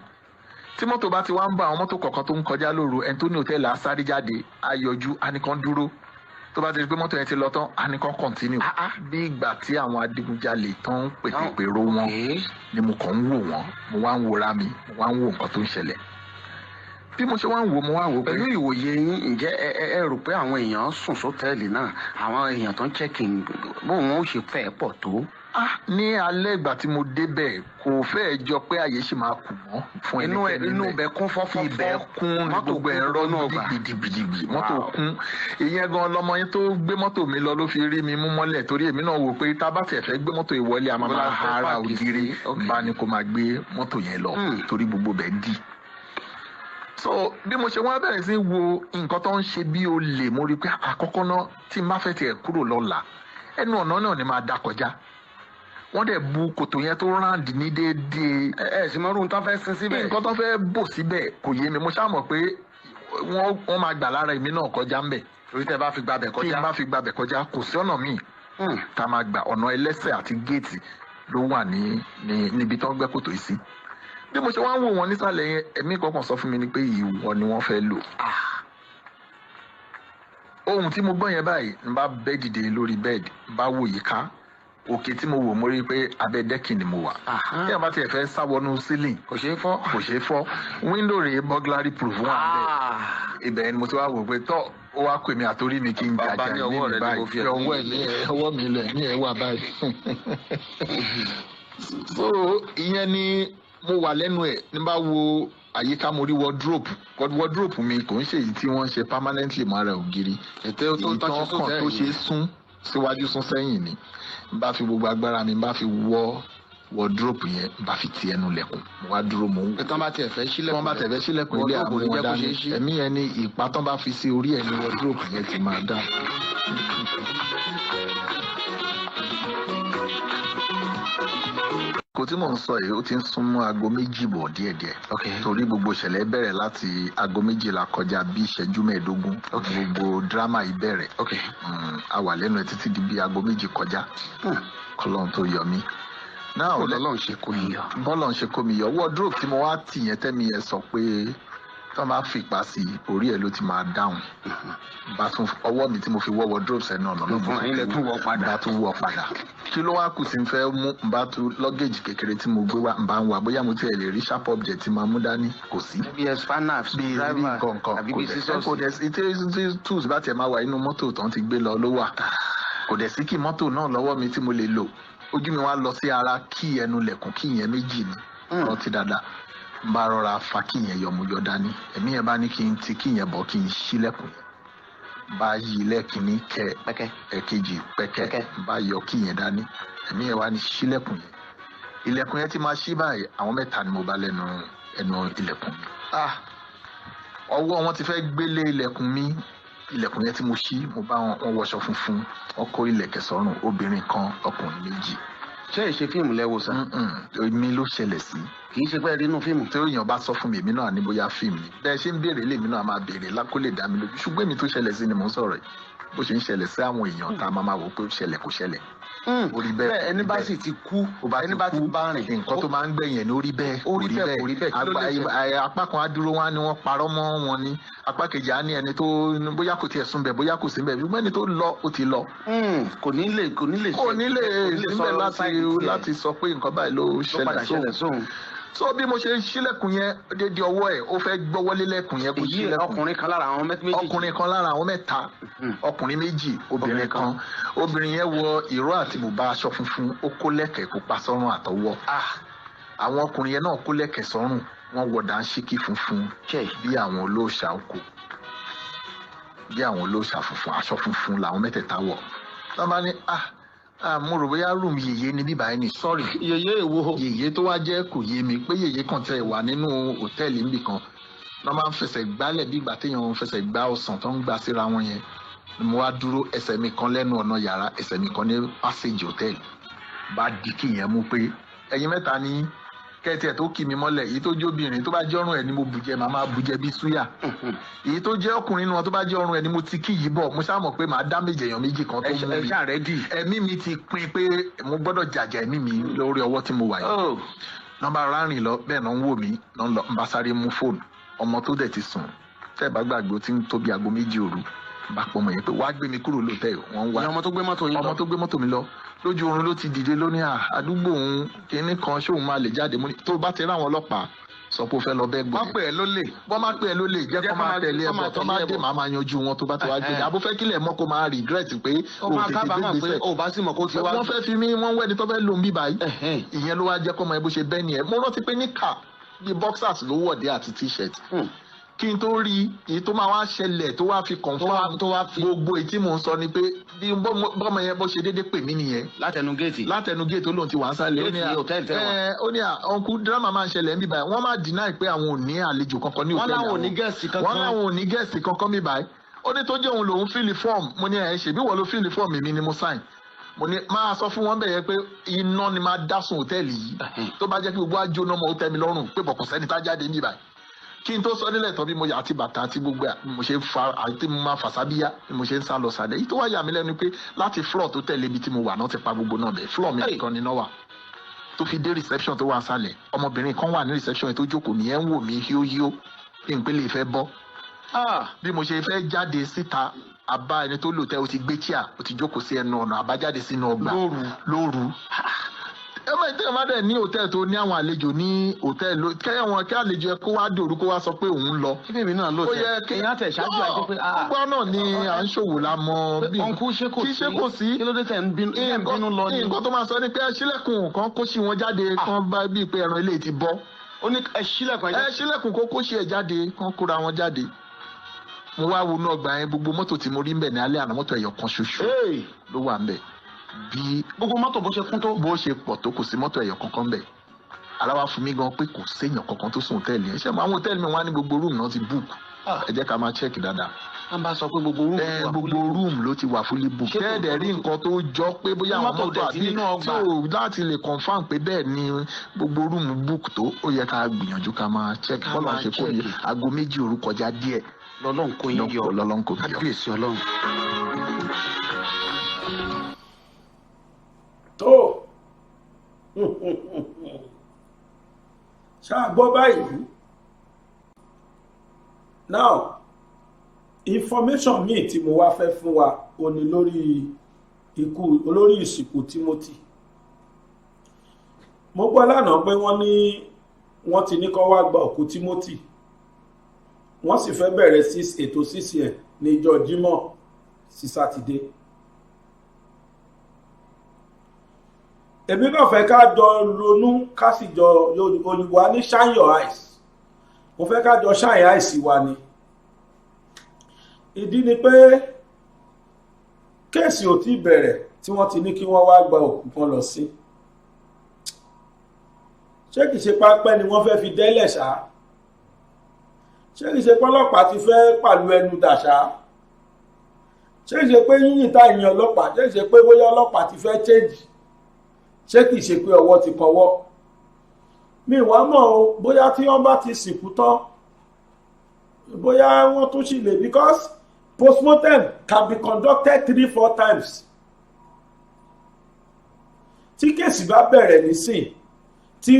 Tí mọ́tò bá ti wá ń bá àwọn mọ́tò kọ̀ọ̀kan tó ń kọjá lóru, ẹni tó ní hòtẹ́ẹ̀lì á sáré jáde, á yọjú, á ní kán dúró. Tó bá ti rí pé mọ́tò yẹn ti lọ tán, á ní kán continue. Bí ìgbà tí àwọn adigunjalè tán ń pètèpèrò wọn ni mo kàn ń wò wọ́n. Mo wá ń wora mi, mo wá ń wo nǹkan tó ń ṣẹlẹ̀. Bí mo ṣe wá ń wò, mo wá wò pé. Pẹ̀lú ìwòye yín, ǹjẹ́ ẹ rò pé àwọn èèyàn sùn sọ́tẹ́ẹ̀lì náà, àwọn èèyàn tó ń check in, bóun wọn ó ṣe fẹ́ pọ̀ tó? Ah, ní alẹ́ ìgbà tí mo débẹ̀, kò fẹ́ẹ̀ jọ pé àyè ṣì máa kù mọ́ fún ẹnikẹ́ni. Inú ibẹ̀ kún fọ́fọ́fọ́. Ibẹ̀ kún ní gbogbo ẹ̀rọ gidigidigidi, mọ́tò kún. Ìyẹn gan lọmọ yẹn tó gbé mọ́tò mi lọ ló fi rí mi mú mọ́lẹ̀, torí èmi náà wò pé tá a bá tiẹ̀ fẹ́ gbé mọ́tò ìwọlé, a máa máa ha ara ògiri, bá ní kó máa gbé mọ́tò yẹn lọ torí gbogbo bẹ̀ dì. So bí mo ṣe wá bẹ̀rẹ̀ sí wo nǹkan tó ń ṣe bí olè, mo rí i pé àkọ́kọ́ náà, tí n bá fẹ́ tiẹ̀ kúrò lọ́la, ẹnu ọ̀nà náà ni máa dá kọjá. Wọ́n dẹ̀ bu kòtò yẹn tó round ní déédéé. Ẹ ẹ sì mọ irú tó fẹ́ sin síbẹ̀. Nǹkan tó fẹ́ bò síbẹ̀ kò yé mi. Mo ṣáà mọ̀ pé wọ́n máa gbà lára èmi náà kọjá ń bẹ̀. Torí tẹ bá fi gbàbẹ̀ kọjá. Tí n bá fi gbàbẹ̀ kọjá, kò sí ọ̀nà míì tá a máa gbà. Ọ̀nà ẹlẹ́sẹ̀ àti géètì ló wà ní níbi tó ń gbẹ́ kòtò yìí sí. Bí mo ṣe wá ń wò wọ́n nísàlẹ̀ yẹn, ẹ̀mí kankan sọ fún mi ni pé ìwọ ni wọ́n fẹ́ lò. Ohun tí mo gbọ́ yẹn báyìí, n bá bẹ́ dìde lórí bed, n bá wò yíká. Òkè tí mo wò, mo rí i pé abẹ́ decking ni mo wà. Tí a bá tiẹ̀ fẹ́ sá wọnú ceiling, kò ṣeé fọ́. Kò ṣeé fọ́. Window rèé, burglary proof wà bẹ́ẹ̀. Ibẹ̀ ni mo ti wá wò pé tọ́, ó wá pè mí àtórí mi kí n jàjà ní mi báyìí, ọwọ́ ẹ̀ ní ọwọ́ mi lẹ̀ ní ẹ̀ wà báyìí. So ìyẹn ni mo wà lẹ́nu ẹ̀ ní bá wo Àyíká mo rí wardrobe. Wardrobe mi kò ń ṣe èyí tí wọ́n ń ṣe permanently mọ́ ara ògiri, Ètò tó èyí tán tán ṣe kàn sóòtẹ́ẹ̀lì. tó ṣe sún síwájú sún sẹ́yìn ni. N bá fi gbogbo agbára mi, n bá fi wọ́ wardrobe yẹn, n bá fi ti ẹnu lẹ̀kùn, mo wá dúró, mo ń wò. Pé tán bá tiẹ̀ fẹ́ ṣílẹ̀kùn, Wọ́n bá tẹ̀ fẹ́ sílẹ̀kùn ilé wardrobe ò ní àwọn jẹ́ kó dání. ṣeé ṣí. Ẹ̀mí yẹn ni ìpá tán bá fi sí orí ẹ̀ ní wardrobe yẹn ti máa dá. Kò tí mò ń sọ yìí, ó ti ń súnmọ́ 2:00 bọ̀ díẹ̀díẹ̀. Torí gbogbo ìṣẹ̀lẹ̀ bẹ̀rẹ̀ láti 11:30 kọjá bí ìṣẹ́jú 15. Gbogbo dírámà yìí bẹ̀rẹ̀. A wà lẹ́nu ẹ̀ títí di bí 2:00 kọjá. Kọ́lọ́run tó yọ mí. Now, Kó lọ́lọ́run ṣe kó yín yọ. Bọ́lọ̀ ń ṣe kó mi yọ. Wardrobe tí mo wá tì yẹn, tẹ́mi yẹn sọ pé tí wọ́n bá fìpá sí i, orí ẹ̀ ló ti máa dáhùn. Bá tún ọwọ́ mi tí mo fi wọ́ wardrobe sẹ́nu ọ̀nà náà, mo Fún ilẹ̀ tún wọ́ padà. Bá tún wọ́ padà. Kí ló wá kù tí n fẹ́ mú? N bá tún luggage kékeré tí mo gbé wá, n bá ń wá bóyá mo tiẹ̀ lè rí sharp object tí máa mú dání, kò sí. Bí ẹ spanner, Bí driver nǹkan àbí kò bí dẹ̀ scissors. Kò dẹ̀ sí tí tools bá tiẹ̀ máa wà inú mọ́tò tán ti gbé lọ ló wà. Kò dẹ̀ sí kí mọ́tò náà lọ́wọ́ mi tí mo lè lò. Ojú mi wá lọ sí ara kí ẹnu lẹ̀kùn, kí yẹn méjì ni, rántí dáadáa. N bá rọra fa kí yẹn yọ, mo yọ dání. Ẹ̀mí yẹn bá ní kí n ti kí yẹn bọ̀, kí n ṣílẹ̀kùn yẹn. Bá yí lẹ́ẹ̀kínní kẹ, Pẹ́kẹ́. ẹ̀kejì pẹ́kẹ́. Pẹ́kẹ́. Bá yọ kí yẹn dání. Ẹ̀mí yẹn wá ní ṣílẹ̀kùn yẹn. Ilẹ̀kùn yẹn ti máa ṣí báyìí, àwọn mẹ́ta ni mo bá lẹ́nu ẹnu ilẹ̀kùn mi. Ah, ọwọ́ wọn ti fẹ́ gbélé ilẹ̀kùn mi. Ilẹ̀kùn yẹn tí mo ṣí, mo bá wọn, wọ́n wọṣọ funfun, wọ́n kó ilẹ̀kẹ̀ sọ́rùn, obìnrin kan, ọkùnrin méjì. Ṣé ìṣe fíìmù lẹ́wọ̀ sá? Èmi ló ṣẹlẹ̀ sí. Kì í ṣe pé ẹ rí inú fíìmù. Tí èèyàn bá sọ fún mi, èmi náà ní bóyá fíìmù ni. Bẹ́ẹ̀ ṣe ń béèrè, lèmi náà máa béèrè kó lè dá mi lójú. Ṣùgbọ́n èmi tó ṣẹlẹ̀ sí ni mò ń sọ̀rọ̀ yìí. Bó ṣe ń ṣẹlẹ̀ sí àwọn èèyàn tá a máa máa wò pé ó ṣẹlẹ̀, kò ṣẹlẹ̀. Ó rí bẹ́ẹ̀, Bẹ́ẹ̀ ẹni kò rí bá bẹ́ẹ̀. sì ti kú, Ó bá ẹni ti bá ti kú, bá rìn. Nǹkan tó máa ń gbẹ̀yìn ẹ̀ ní ó rí bẹ́ẹ̀. Ó rí bẹ́ẹ̀, kò rí bẹ́ẹ̀, kí ló lè ṣẹlẹ̀? Apá kan á dúró, wọn á ní wọ́n parọ́ mọ́ wọn ni. Apá kejì á ní ẹni tó bóyá kò tiẹ̀ sùn bẹ̀, bóyá kò sí bẹ̀, ṣùgbọ́n ẹni tó lọ, ó ti lọ. Kò ní lè kò ní lè Kò ní lè kò síbẹ̀ sọ láti side tiẹ̀. láti sọ pé nǹkan báyìí ló Ló padà ṣẹlẹ̀ sóhun. ṣẹlẹ̀ sóhun. So bí mo ṣe ṣílẹ̀kùn yẹn dédé ọwọ́ ẹ̀, ó fẹ́ gbọ́wọ́lé lẹ́kùn yẹn kó Èyí ṣílẹ̀kùn. ọkùnrin kan lára àwọn méjì. Ọkùnrin kan lára àwọn mẹ́ta, ọkùnrin méjì, obìnrin kan. Obìnrin yẹn wọ ìró àti bùbá, aṣọ funfun, ó kó lẹ̀kẹ̀ pupa sọ́rùn àtọwọ́. Àwọn ọkùnrin yẹn náà kó lẹ̀kẹ̀ sọ́rùn, wọ́n wọ dàńṣíkí funfun bí àwọn olóòṣà oko, bí àwọn olóòṣà funfun, aṣọ funfun làwọn mẹ́tẹ̀ẹ̀ta wọ̀. Wọ́n bá ní, "Ah ah, mo rò bóyá room yèyé ni bíbá ẹni." Sorry. Yèyé èwo? Yèyé tó wá jẹ́ kò yé mi pé yèyé kan tẹ wà nínú hòtẹ́ẹ̀lì níbì kan. Wọ́n máa ń fẹsẹ̀ gbálẹ̀ bí ìgbà téèyàn ń fẹsẹ̀ gbá ọsàn tó ń gbá síra wọn yẹn. Mo wá dúró, ẹsẹ̀ mi kan lẹ́nu ọ̀nà yàrá, ẹsẹ̀ mi kan ní passage hòtẹ́ẹ̀lì. Bá di kí yẹn mú pé ẹ̀yin mẹ́ta ní kẹ́tì ẹ̀ tó kì mí mọ́lẹ̀. Èyí tó jẹ́ obìnrin, tó bá jẹ́ ọrùn ẹ̀ ni mo bùjẹ, màá máa bùjẹ bí súyà. Èyí tó jẹ́ ọkùnrin nínú wọn, tó bá jẹ́ ọrùn ẹ̀ ni mo ti kí yìí bọ̀. Mo ṣáà mọ̀ pé màá dá méje èèyàn méjì kan tó mú Ẹ mi. ṣáà ready. Ẹ̀mí mi ti pin pé mo gbọ́dọ̀ jàjà ẹ̀mí mi lórí ọwọ́ tí mo wà yìí. Nọ́mbà rárìn lọ bẹ́ẹ̀ náà ń wò mí náà lọ. Ń bá sáré mú fóònù ọmọ tó dẹ̀ ti sùn, tẹ́ ẹ bá gbàgbé, ó ti ń tó bí 2:00 òru. Bá pọ̀ mọ̀ yẹn pé wàá gbé mi kúrò lóòótẹ́, wọ́n ń wá Ìyẹn ọmọ tó gbé mọ́tò yín lọ. Ọmọ tó gbé mọ́tò mi lọ, lójú oorun ló ti dìde lónìí. À àdúgbò òun kinní kan, ṣóun máa lè jáde? Mú ní tó bá ti rí àwọn ọlọ́pàá, sọ pé ó fẹ́ lọ bẹ́ẹ̀ gbọ́. Wọ́n pè é lólè. Wọ́n máa pè é lólè, jẹ́ kó máa tẹ̀lé ẹ kó máa bọ̀, tó máa tẹ̀lé ẹ dé bọ̀. màá máa yanjú wọn. Tó bá ti wá gbé, àbó fẹ́ kílẹ̀ mọ́ kó máa regret pé Ó o máa tètè gbé kábàámọ̀ pé gbèsè. o bá sì mọ̀ kó ti wá. Wọ́n fẹ́ fi mí, wọ́n wẹ́ni tó fẹ́ lò ń bí báyìí. Ìyẹn ló wá jẹ́ kó mọ ẹ bó ṣe bẹ́ẹ̀ ni ẹ. Mo rántí pé níkà bíi boxers ló wọ̀dé àti t-shirt. Kí n tó rí èyí tó máa wá ṣẹlẹ̀ tó wá fi confirm tó wá fi gbogbo èyí tí mò ń sọ ni pé bí bọ́mọ yẹn bó ṣe déédéé pè mí nìyẹn. Látẹnu géètì. Látẹnu géètì, ó lóun ti wà ń sálẹ̀. Ó ní Géètì hòtẹ́ẹ̀lì tẹ́ wà. Ẹ, ó ní à, uncle, drama máa ń ṣẹlẹ̀ ń bí báyìí. Wọ́n máa deny pé àwọn ò ní àlejò kankan ní Wọ́n hòtẹ́ẹ̀lì láwọn ò ní àwọn. guest kankan. Wọ́n láwọn ò ní guest kankan bí báyìí. Ó ní tó jẹ́ òun lòun fill form. Mo ní ẹ̀ ṣèbí wọ́n ló fill form, èmi ni mo sign. Mo ní máa sọ fún wọn bẹ́ẹ̀ yẹn pé iná ni máa dá sun hòtẹ́ẹ̀lì yìí, tó bá jẹ́ kí gbogbo àjò náà mọ̀, ó tẹ́ mi lọ́rùn pé bọ̀kọ̀ sẹ́ni tá jáde níbí báyìí. Kí n tó sọ nílẹ̀ tán, bí mo yà àti bàtà àti gbogbo ẹ̀, mo ṣe ń fa àti mo máa fà sábíyá bí mo ṣe ń sá lọ sàlẹ̀. Èyí tó wá yà mí lẹ́nu pé láti floor tó tẹ̀lé ibi tí mo wà náà ti pa gbogbo náà bẹ̀, floor mi nìkan ni náà wà tó fi dé reception tó wà sálẹ̀. Ọmọbìnrin kan wà ní reception yẹn tó jókòó nìyẹn, ń wò mí híóhíó bí n pé lè fẹ́ bọ́. Bí mo ṣe fẹ́ jáde síta, àbá ẹni tó lò tẹ́, o ti gbé chair, o ti jókòó sí ẹnu ọ̀nà àbájáde sínú ọgbà. Lóru. Lóru. Ẹ máa tẹ́ ẹ má dẹ̀ ní hòtẹ́ẹ̀lì tó ní àwọn àlejò ní hòtẹ́ẹ̀lì, kẹ́ wọn kí àlejò ẹ kó wá dòru kó wá sọ pé òun lọ. Kí bèbí náà lò Ó tẹ yẹ kí èèyàn tẹ̀ ṣáájú àti pé ah, gbọ́ náà ni à ń ṣòwò la mọ bí Uncle, ṣé kò kí ṣé kò sí. Kí ló dé tẹ̀ ń bínú tẹ̀ ń bínú lọ ni? Nǹkan tó máa sọ ni pé ẹ ṣílẹ̀kùn kan kó sí wọn jáde kan bá bíi pé ẹran ilé ti bọ́. Ó ní ẹ ṣílẹ̀kùn. Ẹ ṣílẹ̀kùn kókó ṣe ẹ̀ jáde, kán kóra wọn jáde. Mo wá wọnú ọgbà yẹn, gbogbo mọ́tò tí mo rí ń bẹ̀ ní alẹ́ àná, mọ́tò ẹ̀yọ̀ kan ṣoṣo ló wà ń bẹ̀ bí. Gbogbo mọ́tò bó ṣe kún tó. Bó ṣe pọ̀ tó, kò sí mọ́tò ẹ̀yọ̀ kankan bẹ̀. Ara wa fún mi gan pé kò séèyàn kankan tó sùn hòtẹ́ẹ̀lì yẹn. Ṣé àwọn hòtẹ́ẹ̀lì mi wá ní gbogbo room náà ti book? Ẹ jẹ́ ká máa check dáadáa. Wọ́n bá sọ pé gbogbo room Ẹ gbogbo room ló ti wà fully book. Tẹ́ẹ̀dẹ̀ rí nǹkan tó jọ pé bóyá àwọn mọ́tò àbí tí ò láti lè confirm pé bẹ́ẹ̀ ni gbogbo room book tó, ó yẹ ká gbìyànjú ká máa check. Bọ́lá ṣe kó ní aago 2 òru kọjá díẹ̀. Lọ́lọ́run kò yín yọ. Lọ́lọ́run kò yọ. Kábíyèsí Ọlọ́run. Tó ṣáà gbọ́ báyìí. Now, information míì tí mo wá fẹ́ fún wa ó ní lórí ikú olórí ìsìnkú Timothy. Mo gbọ́ lánàá pé wọ́n ní wọ́n ti ní kó wá gba òkú Timothy, wọ́n sì fẹ́ bẹ̀rẹ̀ sí ètò sísìn ẹ̀ ní ìjọ Jímọ̀ sí Sátidé. Èmi náà fẹ́ ká jọ ronú, ká sì jọ, òyìnbó á ní shine your eyes, mo fẹ́ ká jọ shine eyes wa ni. Ìdí ni pé case ò tí bẹ̀rẹ̀ tí wọ́n ti ní kí wọ́n wá gba òkú kan lọ sí. Ṣé kìí ṣe pápẹ́ ni wọ́n fẹ́ fi dẹ́lẹ̀ ṣá? Ṣé kìí ṣe pọ́lọ́pàá ti fẹ́ pàlú ẹnu dà ṣá? Ṣé kìí ṣe pé yíyìn tá ìyìn ọlọ́pàá? Ṣé kìí ṣe pé bóyá ọlọ́pàá ti fẹ́ change? Ṣé kìí ṣe pé ọwọ́ ti kọwọ́? Mi wá mọ̀ o, bóyá tí wọ́n bá ti sìnkú tán, bóyá wọ́n tún sì lè, because postmortem can be conducted three, four times. Tí case bá bẹ̀rẹ̀ nísìn, tí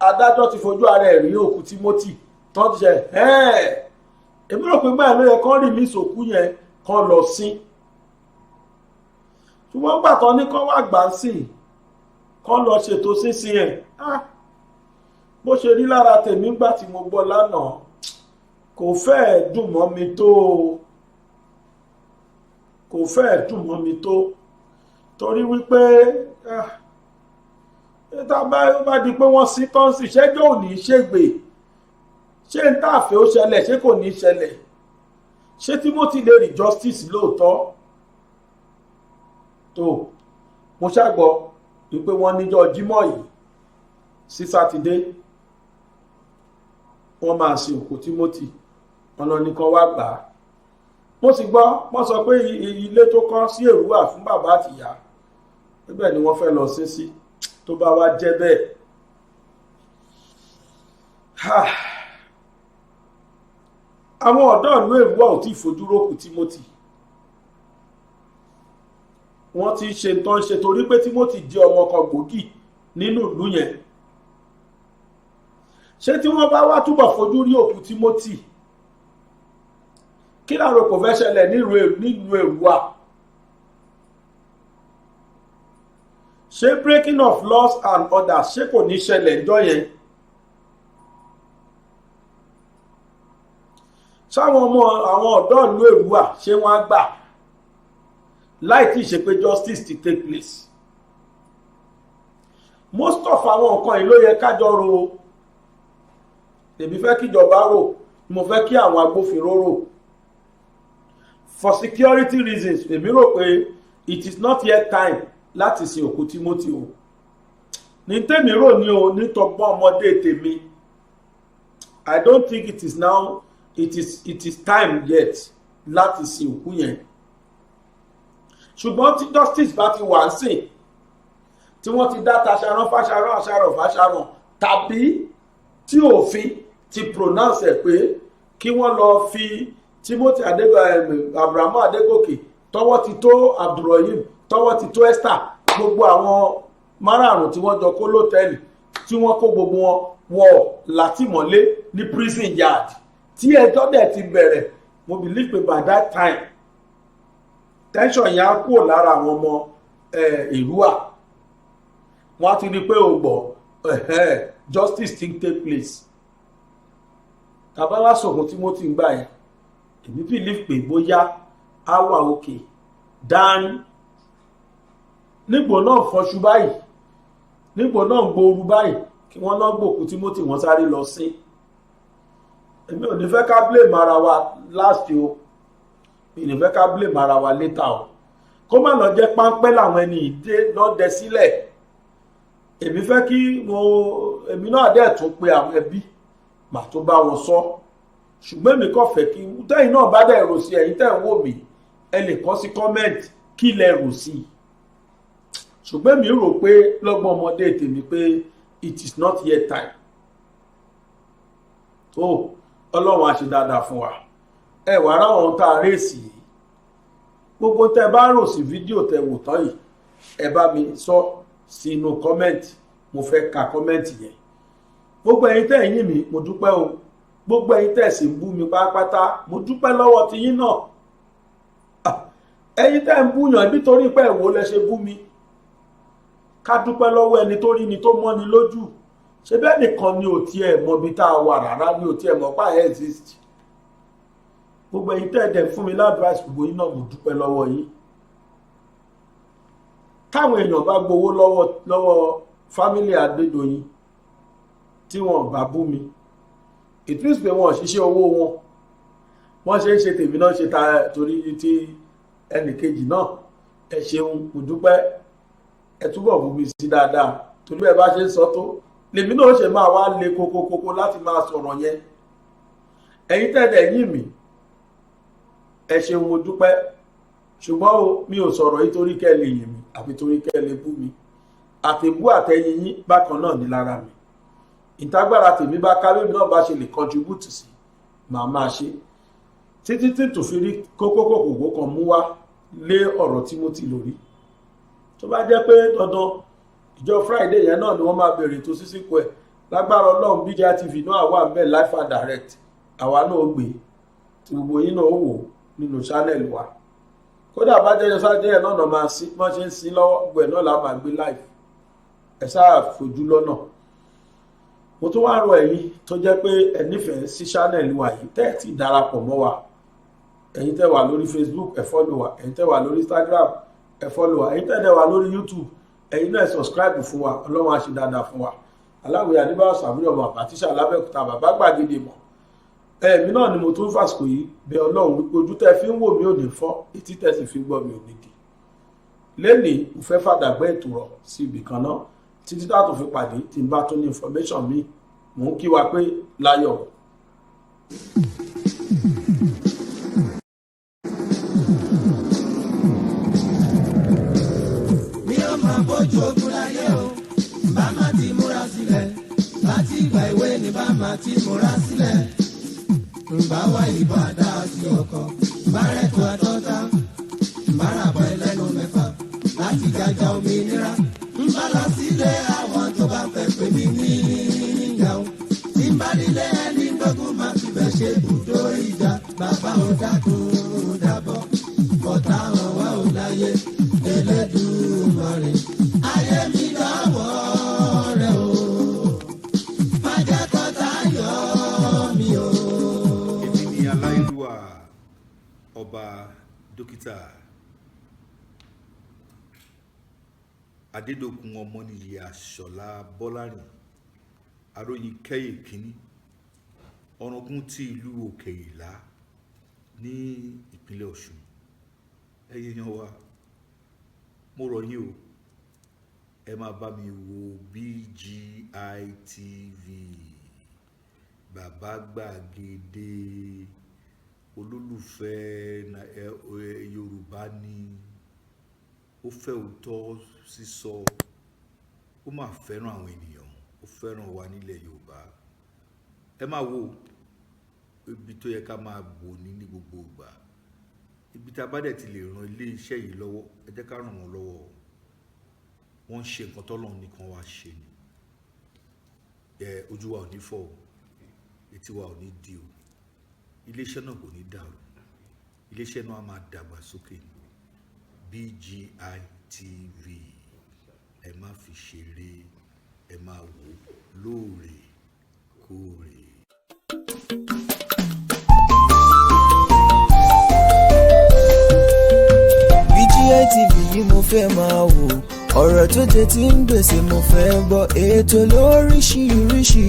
adájọ́ ti fojú ara ẹ̀ rí òkú Timothy tán, ti ṣe ẹ́ẹ̀, èmi rò pé báyìí ló yẹ kán release òkú yẹn, kán lọ sí. Ṣùgbọ́n gbà tán ní kán wá gbà sí, kán lọ ṣètò sínsìn ẹ̀, bó ṣe rí lára tèmi gbà tí mo gbọ́ lánàá, kò fẹ́ẹ̀ dùn mọ́ mi tó o, kò fẹ́ẹ̀ dùn mọ́ mi tó, torí wípé tá a bá di pé wọ́n sí tán sí, ṣẹ́jọ́ ò ní í ṣègbè? Ṣé n táàfẹ́ ó ṣẹlẹ̀, ṣé kò ní í ṣẹlẹ̀? Ṣé Timothy lè rí justice lóòótọ́? Tó mo ṣàgbọ́ wípé wọ́n níjọ́ Jímọ̀ yìí sí Sátidé, wọ́n máa sin òkú Timothy. Ọ̀nà nìkan wá gbà á. Mo sì gbọ́ wọ́n sọ pé ilé tó kọ́ sí Èrúwà fún bàbá àtìyá, níbẹ̀ ni wọ́n fẹ́ lọ sí sí. Tó bá wá jẹ́ bẹ́ẹ̀, àwọn ọ̀dọ́ ìlú Èrúwà ò tí ì fojú rókù Timothy. Wọ́n ti ṣe tán ṣe, torí pé Timothy jẹ́ ọmọ kan gbòógì nínú ìlú yẹn. Ṣé tí wọ́n bá wá túbọ̀ fojú rí òkú Timothy, kí láàrò kò fẹ́ ṣẹlẹ̀ nílùú Èrúwà? Ṣé breaking of laws and orders, ṣé kò ní ṣẹlẹ̀ ńjọ́ yẹn? Ṣáwọn ọmọ àwọn ọ̀dọ́ ìlú Èrúwà, ṣé wọ́n á gbà láì tí ì ṣe pé justice ti take place? Most of àwọn nǹkan yìí ló yẹ kájọ ro. Èmi fẹ́ kíjọba rò, mo fẹ́ kí àwọn agbófinró rò. For security reasons, èmi rò pé it is not yet time láti sin òkú Timothy o. Ní tèmi rò ní o, ní tọgbọ́n ọmọdé tèmi, I don't think it is now it is time yet láti sin òkú yẹn. Ṣùgbọ́n tí justice bá ti wà ń sìn, tí wọ́n ti dá taṣaran fáṣaran, àṣàràn fáṣaran, tàbí tí òfin ti pronounce ẹ̀ pé kí wọ́n lọ fi Timothy Abrahamu Adégòkè, tọwọ́ ti tó Abdulrahim, tọwọ́ ti tó Esther, gbogbo àwọn márààrún tí wọ́n jọ kó lọ́tẹ́ẹ̀lì, tí wọ́n kó gbogbo wọn wọ̀ látìmọ́lé ní prison yard, tí ẹjọ́ dẹ̀ ti bẹ̀rẹ̀, mo believe pé by that time tension yẹn á kúrò lára àwọn ọmọ Èrúwà. Wọ́n á ti rí i pé o gbọ́, justice ti take place. Tàbá wá sọ̀kun Timothy ń gbà yẹn, èmi believe pé bóyá á wà òkè dan nígbò náà fọṣu báyìí, nígbò náà gbooru báyìí, Kí wọ́n lọ gbòkú Timothy, wọ́n sáré lọ sí. Èmi ò ní fẹ́ ká blame ara wa last o, mi ní fẹ́ ká blame ara wa later o, kó má lọ jẹ́ páńpẹ́ làwọn ẹni ìdè lọ́dẹ sílẹ̀. Èmi fẹ́ kí mo, èmi náà dẹ̀ tún pe àwọn ẹbí, màá tún bá wọn sọ. Ṣùgbọ́n èmi kàn fẹ́ kí tẹ́yìn náà bá dẹ̀ rò sí. Ẹ̀yin tẹ́ ń wò mí, ẹ lè kọ sí comment kí lẹ rò sí i. Ṣùgbọ́n èmi rò pé lọ́gbọ́n ọmọdé tèmi pé it is not yet time. Tó Ọlọ́run á ṣe dáadáa fún wa. Ẹ wàá ráwọn tá a rèsì yìí, gbogbo tẹ́ bá rò sí fídíò tẹ́ wò tán yìí, ẹ bá mi sọ sínú comment. Mo fẹ́ ka comment yẹn. Gbogbo ẹ̀yin tẹ́ ẹ̀yìn mi, mo dúpẹ́ o. Gbogbo ẹ̀yin tẹ́ sì ń bú mi pátápátá, mo dúpẹ́ lọ́wọ́ tiyín náà. Ẹ̀yin tẹ́ ń búyàn nítorí pé ẹ̀wò lẹ ṣe bú mi, ká dúpẹ́ lọ́wọ́ ẹni tó rí ni tó mọ́ni lójú. Ṣé bẹ́ẹ̀ nìkan ni ò tiẹ̀ mọ ibi tá a wà rárá, ni ò tiẹ̀ mọ̀ pa exist. Gbogbo ẹ̀yin tẹ́ ẹ̀ dẹ̀ fún mi l'advice, gbogbo yín náà, mo dúpẹ́ lọ́wọ́ yín. Táwọn èèyàn bá gbowó lọ́wọ́ family Adédoyin tí wọn bá bú mi, it means pé wọn ò ṣiṣẹ́ owó wọn. Wọ́n ṣe ń ṣe tèmi náà ṣe ta torí ti ẹnì kejì náà. Ẹ ṣeun, mo dúpẹ́. Ẹ túbọ̀ bú mi sí dáadáa, torí ẹ bá ṣe ń sọ tó lèmi náà ṣe máa wá le kókókókó láti máa sọ̀rọ̀ yẹn. Ẹ̀yin tẹ̀lé yín mi, ẹ ṣeun, mo dúpẹ́. Ṣùgbọ́n o, mi ò sọ̀rọ̀ yìí torí kẹ́ ẹ lè yìn mí àbí torí kẹ́ ẹ lè bú mi. Àtẹ̀bú àtẹ̀yìn yín bákan náà ní lára mi. Ìtagbára tèmi bá ká, bẹ́ẹ̀ náà bá ṣe lè contribute sí, màá máa ṣe títí tí tó fi rí kókó kòkòkò kan mú wá lé ọ̀rọ̀ Timothy lórí. Tó bá jẹ́ pé dandan ìjọ Friday yẹn náà ni wọ́n máa bèrè tó sísìkò ẹ̀, lágbára Ọlọ́run, BGI TV náà wà bẹ́ẹ̀ live and direct. Àwa náà gbé tí gbogbo yín náà wò nínú channel wa. Kódà bá jẹ́ sáájú ẹ̀ náà máa sí wọ́n ṣe ń sin lọ́wọ́, gbogbo ẹ̀ náà la máa gbé live. Ẹ sáà fojú lọ́nà. Mo tún wá rọ ẹ̀yin tó jẹ́ pé ẹ nífẹ̀ẹ́ sí channel wa yìí, tẹ́ ẹ̀ tí darapọ̀ mọ́ wa. Ẹ̀yin tẹ́ wà lórí Facebook, ẹ follow wa. Ẹ̀yin tẹ́ wà lórí Instagram, ẹ follow wa. Ẹ̀yin tẹ́ dẹ̀ wà lórí YouTube, ẹ̀yin náà subscribe fún wa. Ọlọ́run á ṣe dáadáa fún wa. Aláwòye Adébáyọ̀ Sàmúlò, ọmọ àbátíṣà lábẹ́òkúta, bàbá gbàgede mọ̀ ẹ̀mí náà ni. Mo tún fàsìkò yìí bẹ Ọlọ́run wípé ojú tẹ́ fi ń wò mí ò ní fọ́, etí tẹ́ sì fi gbọ́ mi ò ní di. Lẹ́nìí, mo fẹ́ fàdàgbẹ́ ètò rọ̀ sí ibì kan náà títí tá a tún fi pàdé. Tí n bá tún ní information mi, mò ń kí wa pé láyọ̀. Mi ò máa bójú ogun láyé o, bá má ti múra sílẹ̀. Láti ìgbà ìwé ni bá má ti múra sílẹ̀. Ǹbá wá ìbọn àdá sí ọkọ̀, ǹbá rẹ̀ tó àtọ́ta, ǹbá ràbọ̀ ẹlẹ́nu mẹ́fà láti jàjà òmìnira. Ǹbá lọ sílé àwọn tó bá fẹ́ pè mí ní ìjà o. Tí ń bá nílé ẹni gbógun máa fi bẹ́ ṣe ibùdó ìjà. Bàbá ò dákun dábọ̀, kọ̀tà hàn wá ò láyé. Elédùmarè, ayé mi lọ́wọ́ rẹ o. Má jẹ́ kọ́tà yọ mí o. Èmi ni aláìlúwà Ọba Dókítà Adédọ̀kun Ọmọnìyí Àṣọlá Bọ́lárìn Aróyin Kẹ́yè Kínní, Ọ̀ràngún ti ìlú Òkè Ìlá ní ìpínlẹ̀ Ọ̀ṣun. Ẹ̀yin èèyàn wa, mo rọ̀ yín o, ẹ máa bá mi wo BGI TV, Bàbá Gbàgede olólùfẹ́ Yorùbá ni. Ó fẹ́ òótọ́ sísọ, ó máa fẹ́ràn àwọn ènìyàn, ó fẹ́ràn wa nílẹ̀ Yorùbá. Ẹ máa wo ibi tó yẹ ká máa bò ní gbogbo ìgbà. Ibi tá a bá dẹ̀ ti lè ran ilé iṣẹ́ yìí lọ́wọ́, ẹ jẹ́ ká ràn wọ́n lọ́wọ́. Wọ́n ń ṣe nǹkan tọ́lọ́run nìkan wá ṣe ni. Ẹ ojú wa ò ní fọ́ o, etí wa ò ní di o, iléeṣẹ́ náà kò ní dàrú, iléeṣẹ́ náà á máa dàgbà sókè ni. BGI TV, ẹ má fi ṣeré, ẹ máa wò lóòrèkóòrè. BGI TV yìí mo fẹ́ máa wò. Ọ̀rọ̀ tó jẹ ti ń gbèsè, mo fẹ́ gbọ́. Ètò lóríṣiríṣi,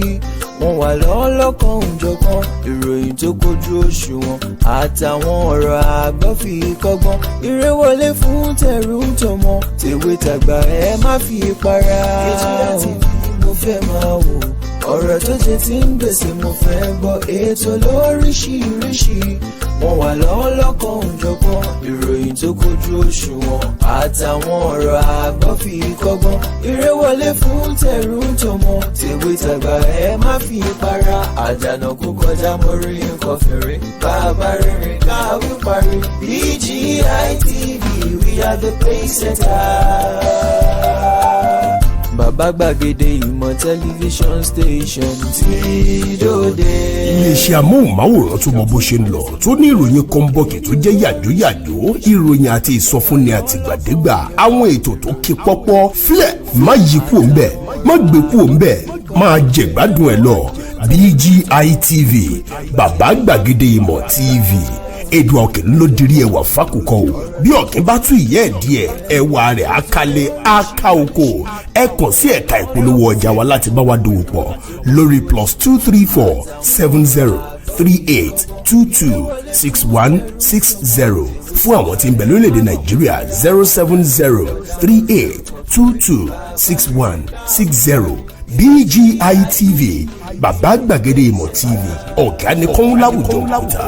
wọ́n wà lọ́lọ́kan òjọ̀kan. Ìròyìn tó kojú òṣùwọ̀n àtàwọn ọ̀rọ̀ àgbọ́ fi kọ́gbọ́n. Eré wọlé fún tẹ̀rù tọmọ, tèwe tàgbà, ẹ má fi para. BGI TV mo fẹ́ máa wò. Ọ̀rọ̀ tó jẹ ti ń gbèsè, mo fẹ́ gbọ́. Ètò lóríṣiríṣi, wọ́n wà lọ́lọ́kan òjọ̀kan. Ìròyìn tó kojú òṣùwọ̀n àtàwọn ọ̀rọ̀ àgbọ́ fi kọ́gbọ́n. Eré wọlé fún tẹ̀rù tọmọ, tèwe tàgbà, ẹ má fi para. Àjànà kó kọjá, mórí nǹkan fèrè, bàbá rere káwí parí. BGI TV, we are the pace setter. Bàbá gbàgede ìmọ̀ tẹlifíṣọ̀n station tí dòde. Iléeṣẹ́ amóhùnmáwòrán tó mọ bó ṣe ń lọ, tó ní ìròyìn kọ́ńbọ̀kì tó jẹ́ yàjóyàjó, ìròyìn àti ìsọfúnni àtìgbàdégbà, àwọn ètò tó ké pọ́pọ́. Filẹ̀, má yí kúò ńbẹ̀, má gbé kúò ńbẹ̀, máa jẹ̀gbádùn ẹ̀ lọ. BGI TV, bàbá gbàgede ìmọ̀ TV. Èdùn ọ̀kìn ló dirí ẹwà fákòkò o. Bí ọ̀kìn bá tún ìyẹ́ ẹ̀ díẹ̀, ẹwà rẹ̀ á kálẹ̀, á ká oko. Ẹ kàn sí ẹ̀ka ìpolówó ọjà wa láti bá wa dòwò pọ̀ lórí +234 70 38 22 61 60. Fún àwọn tí ń bẹ lórílẹ̀‐èdè Nàìjíríà, 07038226160. BGI TV, bàbá gbàgede ìmọ̀ TV, ọ̀gá ni kọ́ń láwùjọ òkúta.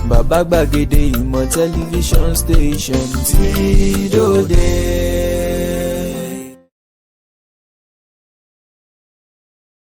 Bàbá gbàgede ìmọ̀ tẹlifíṣọ̀n station tí dòde.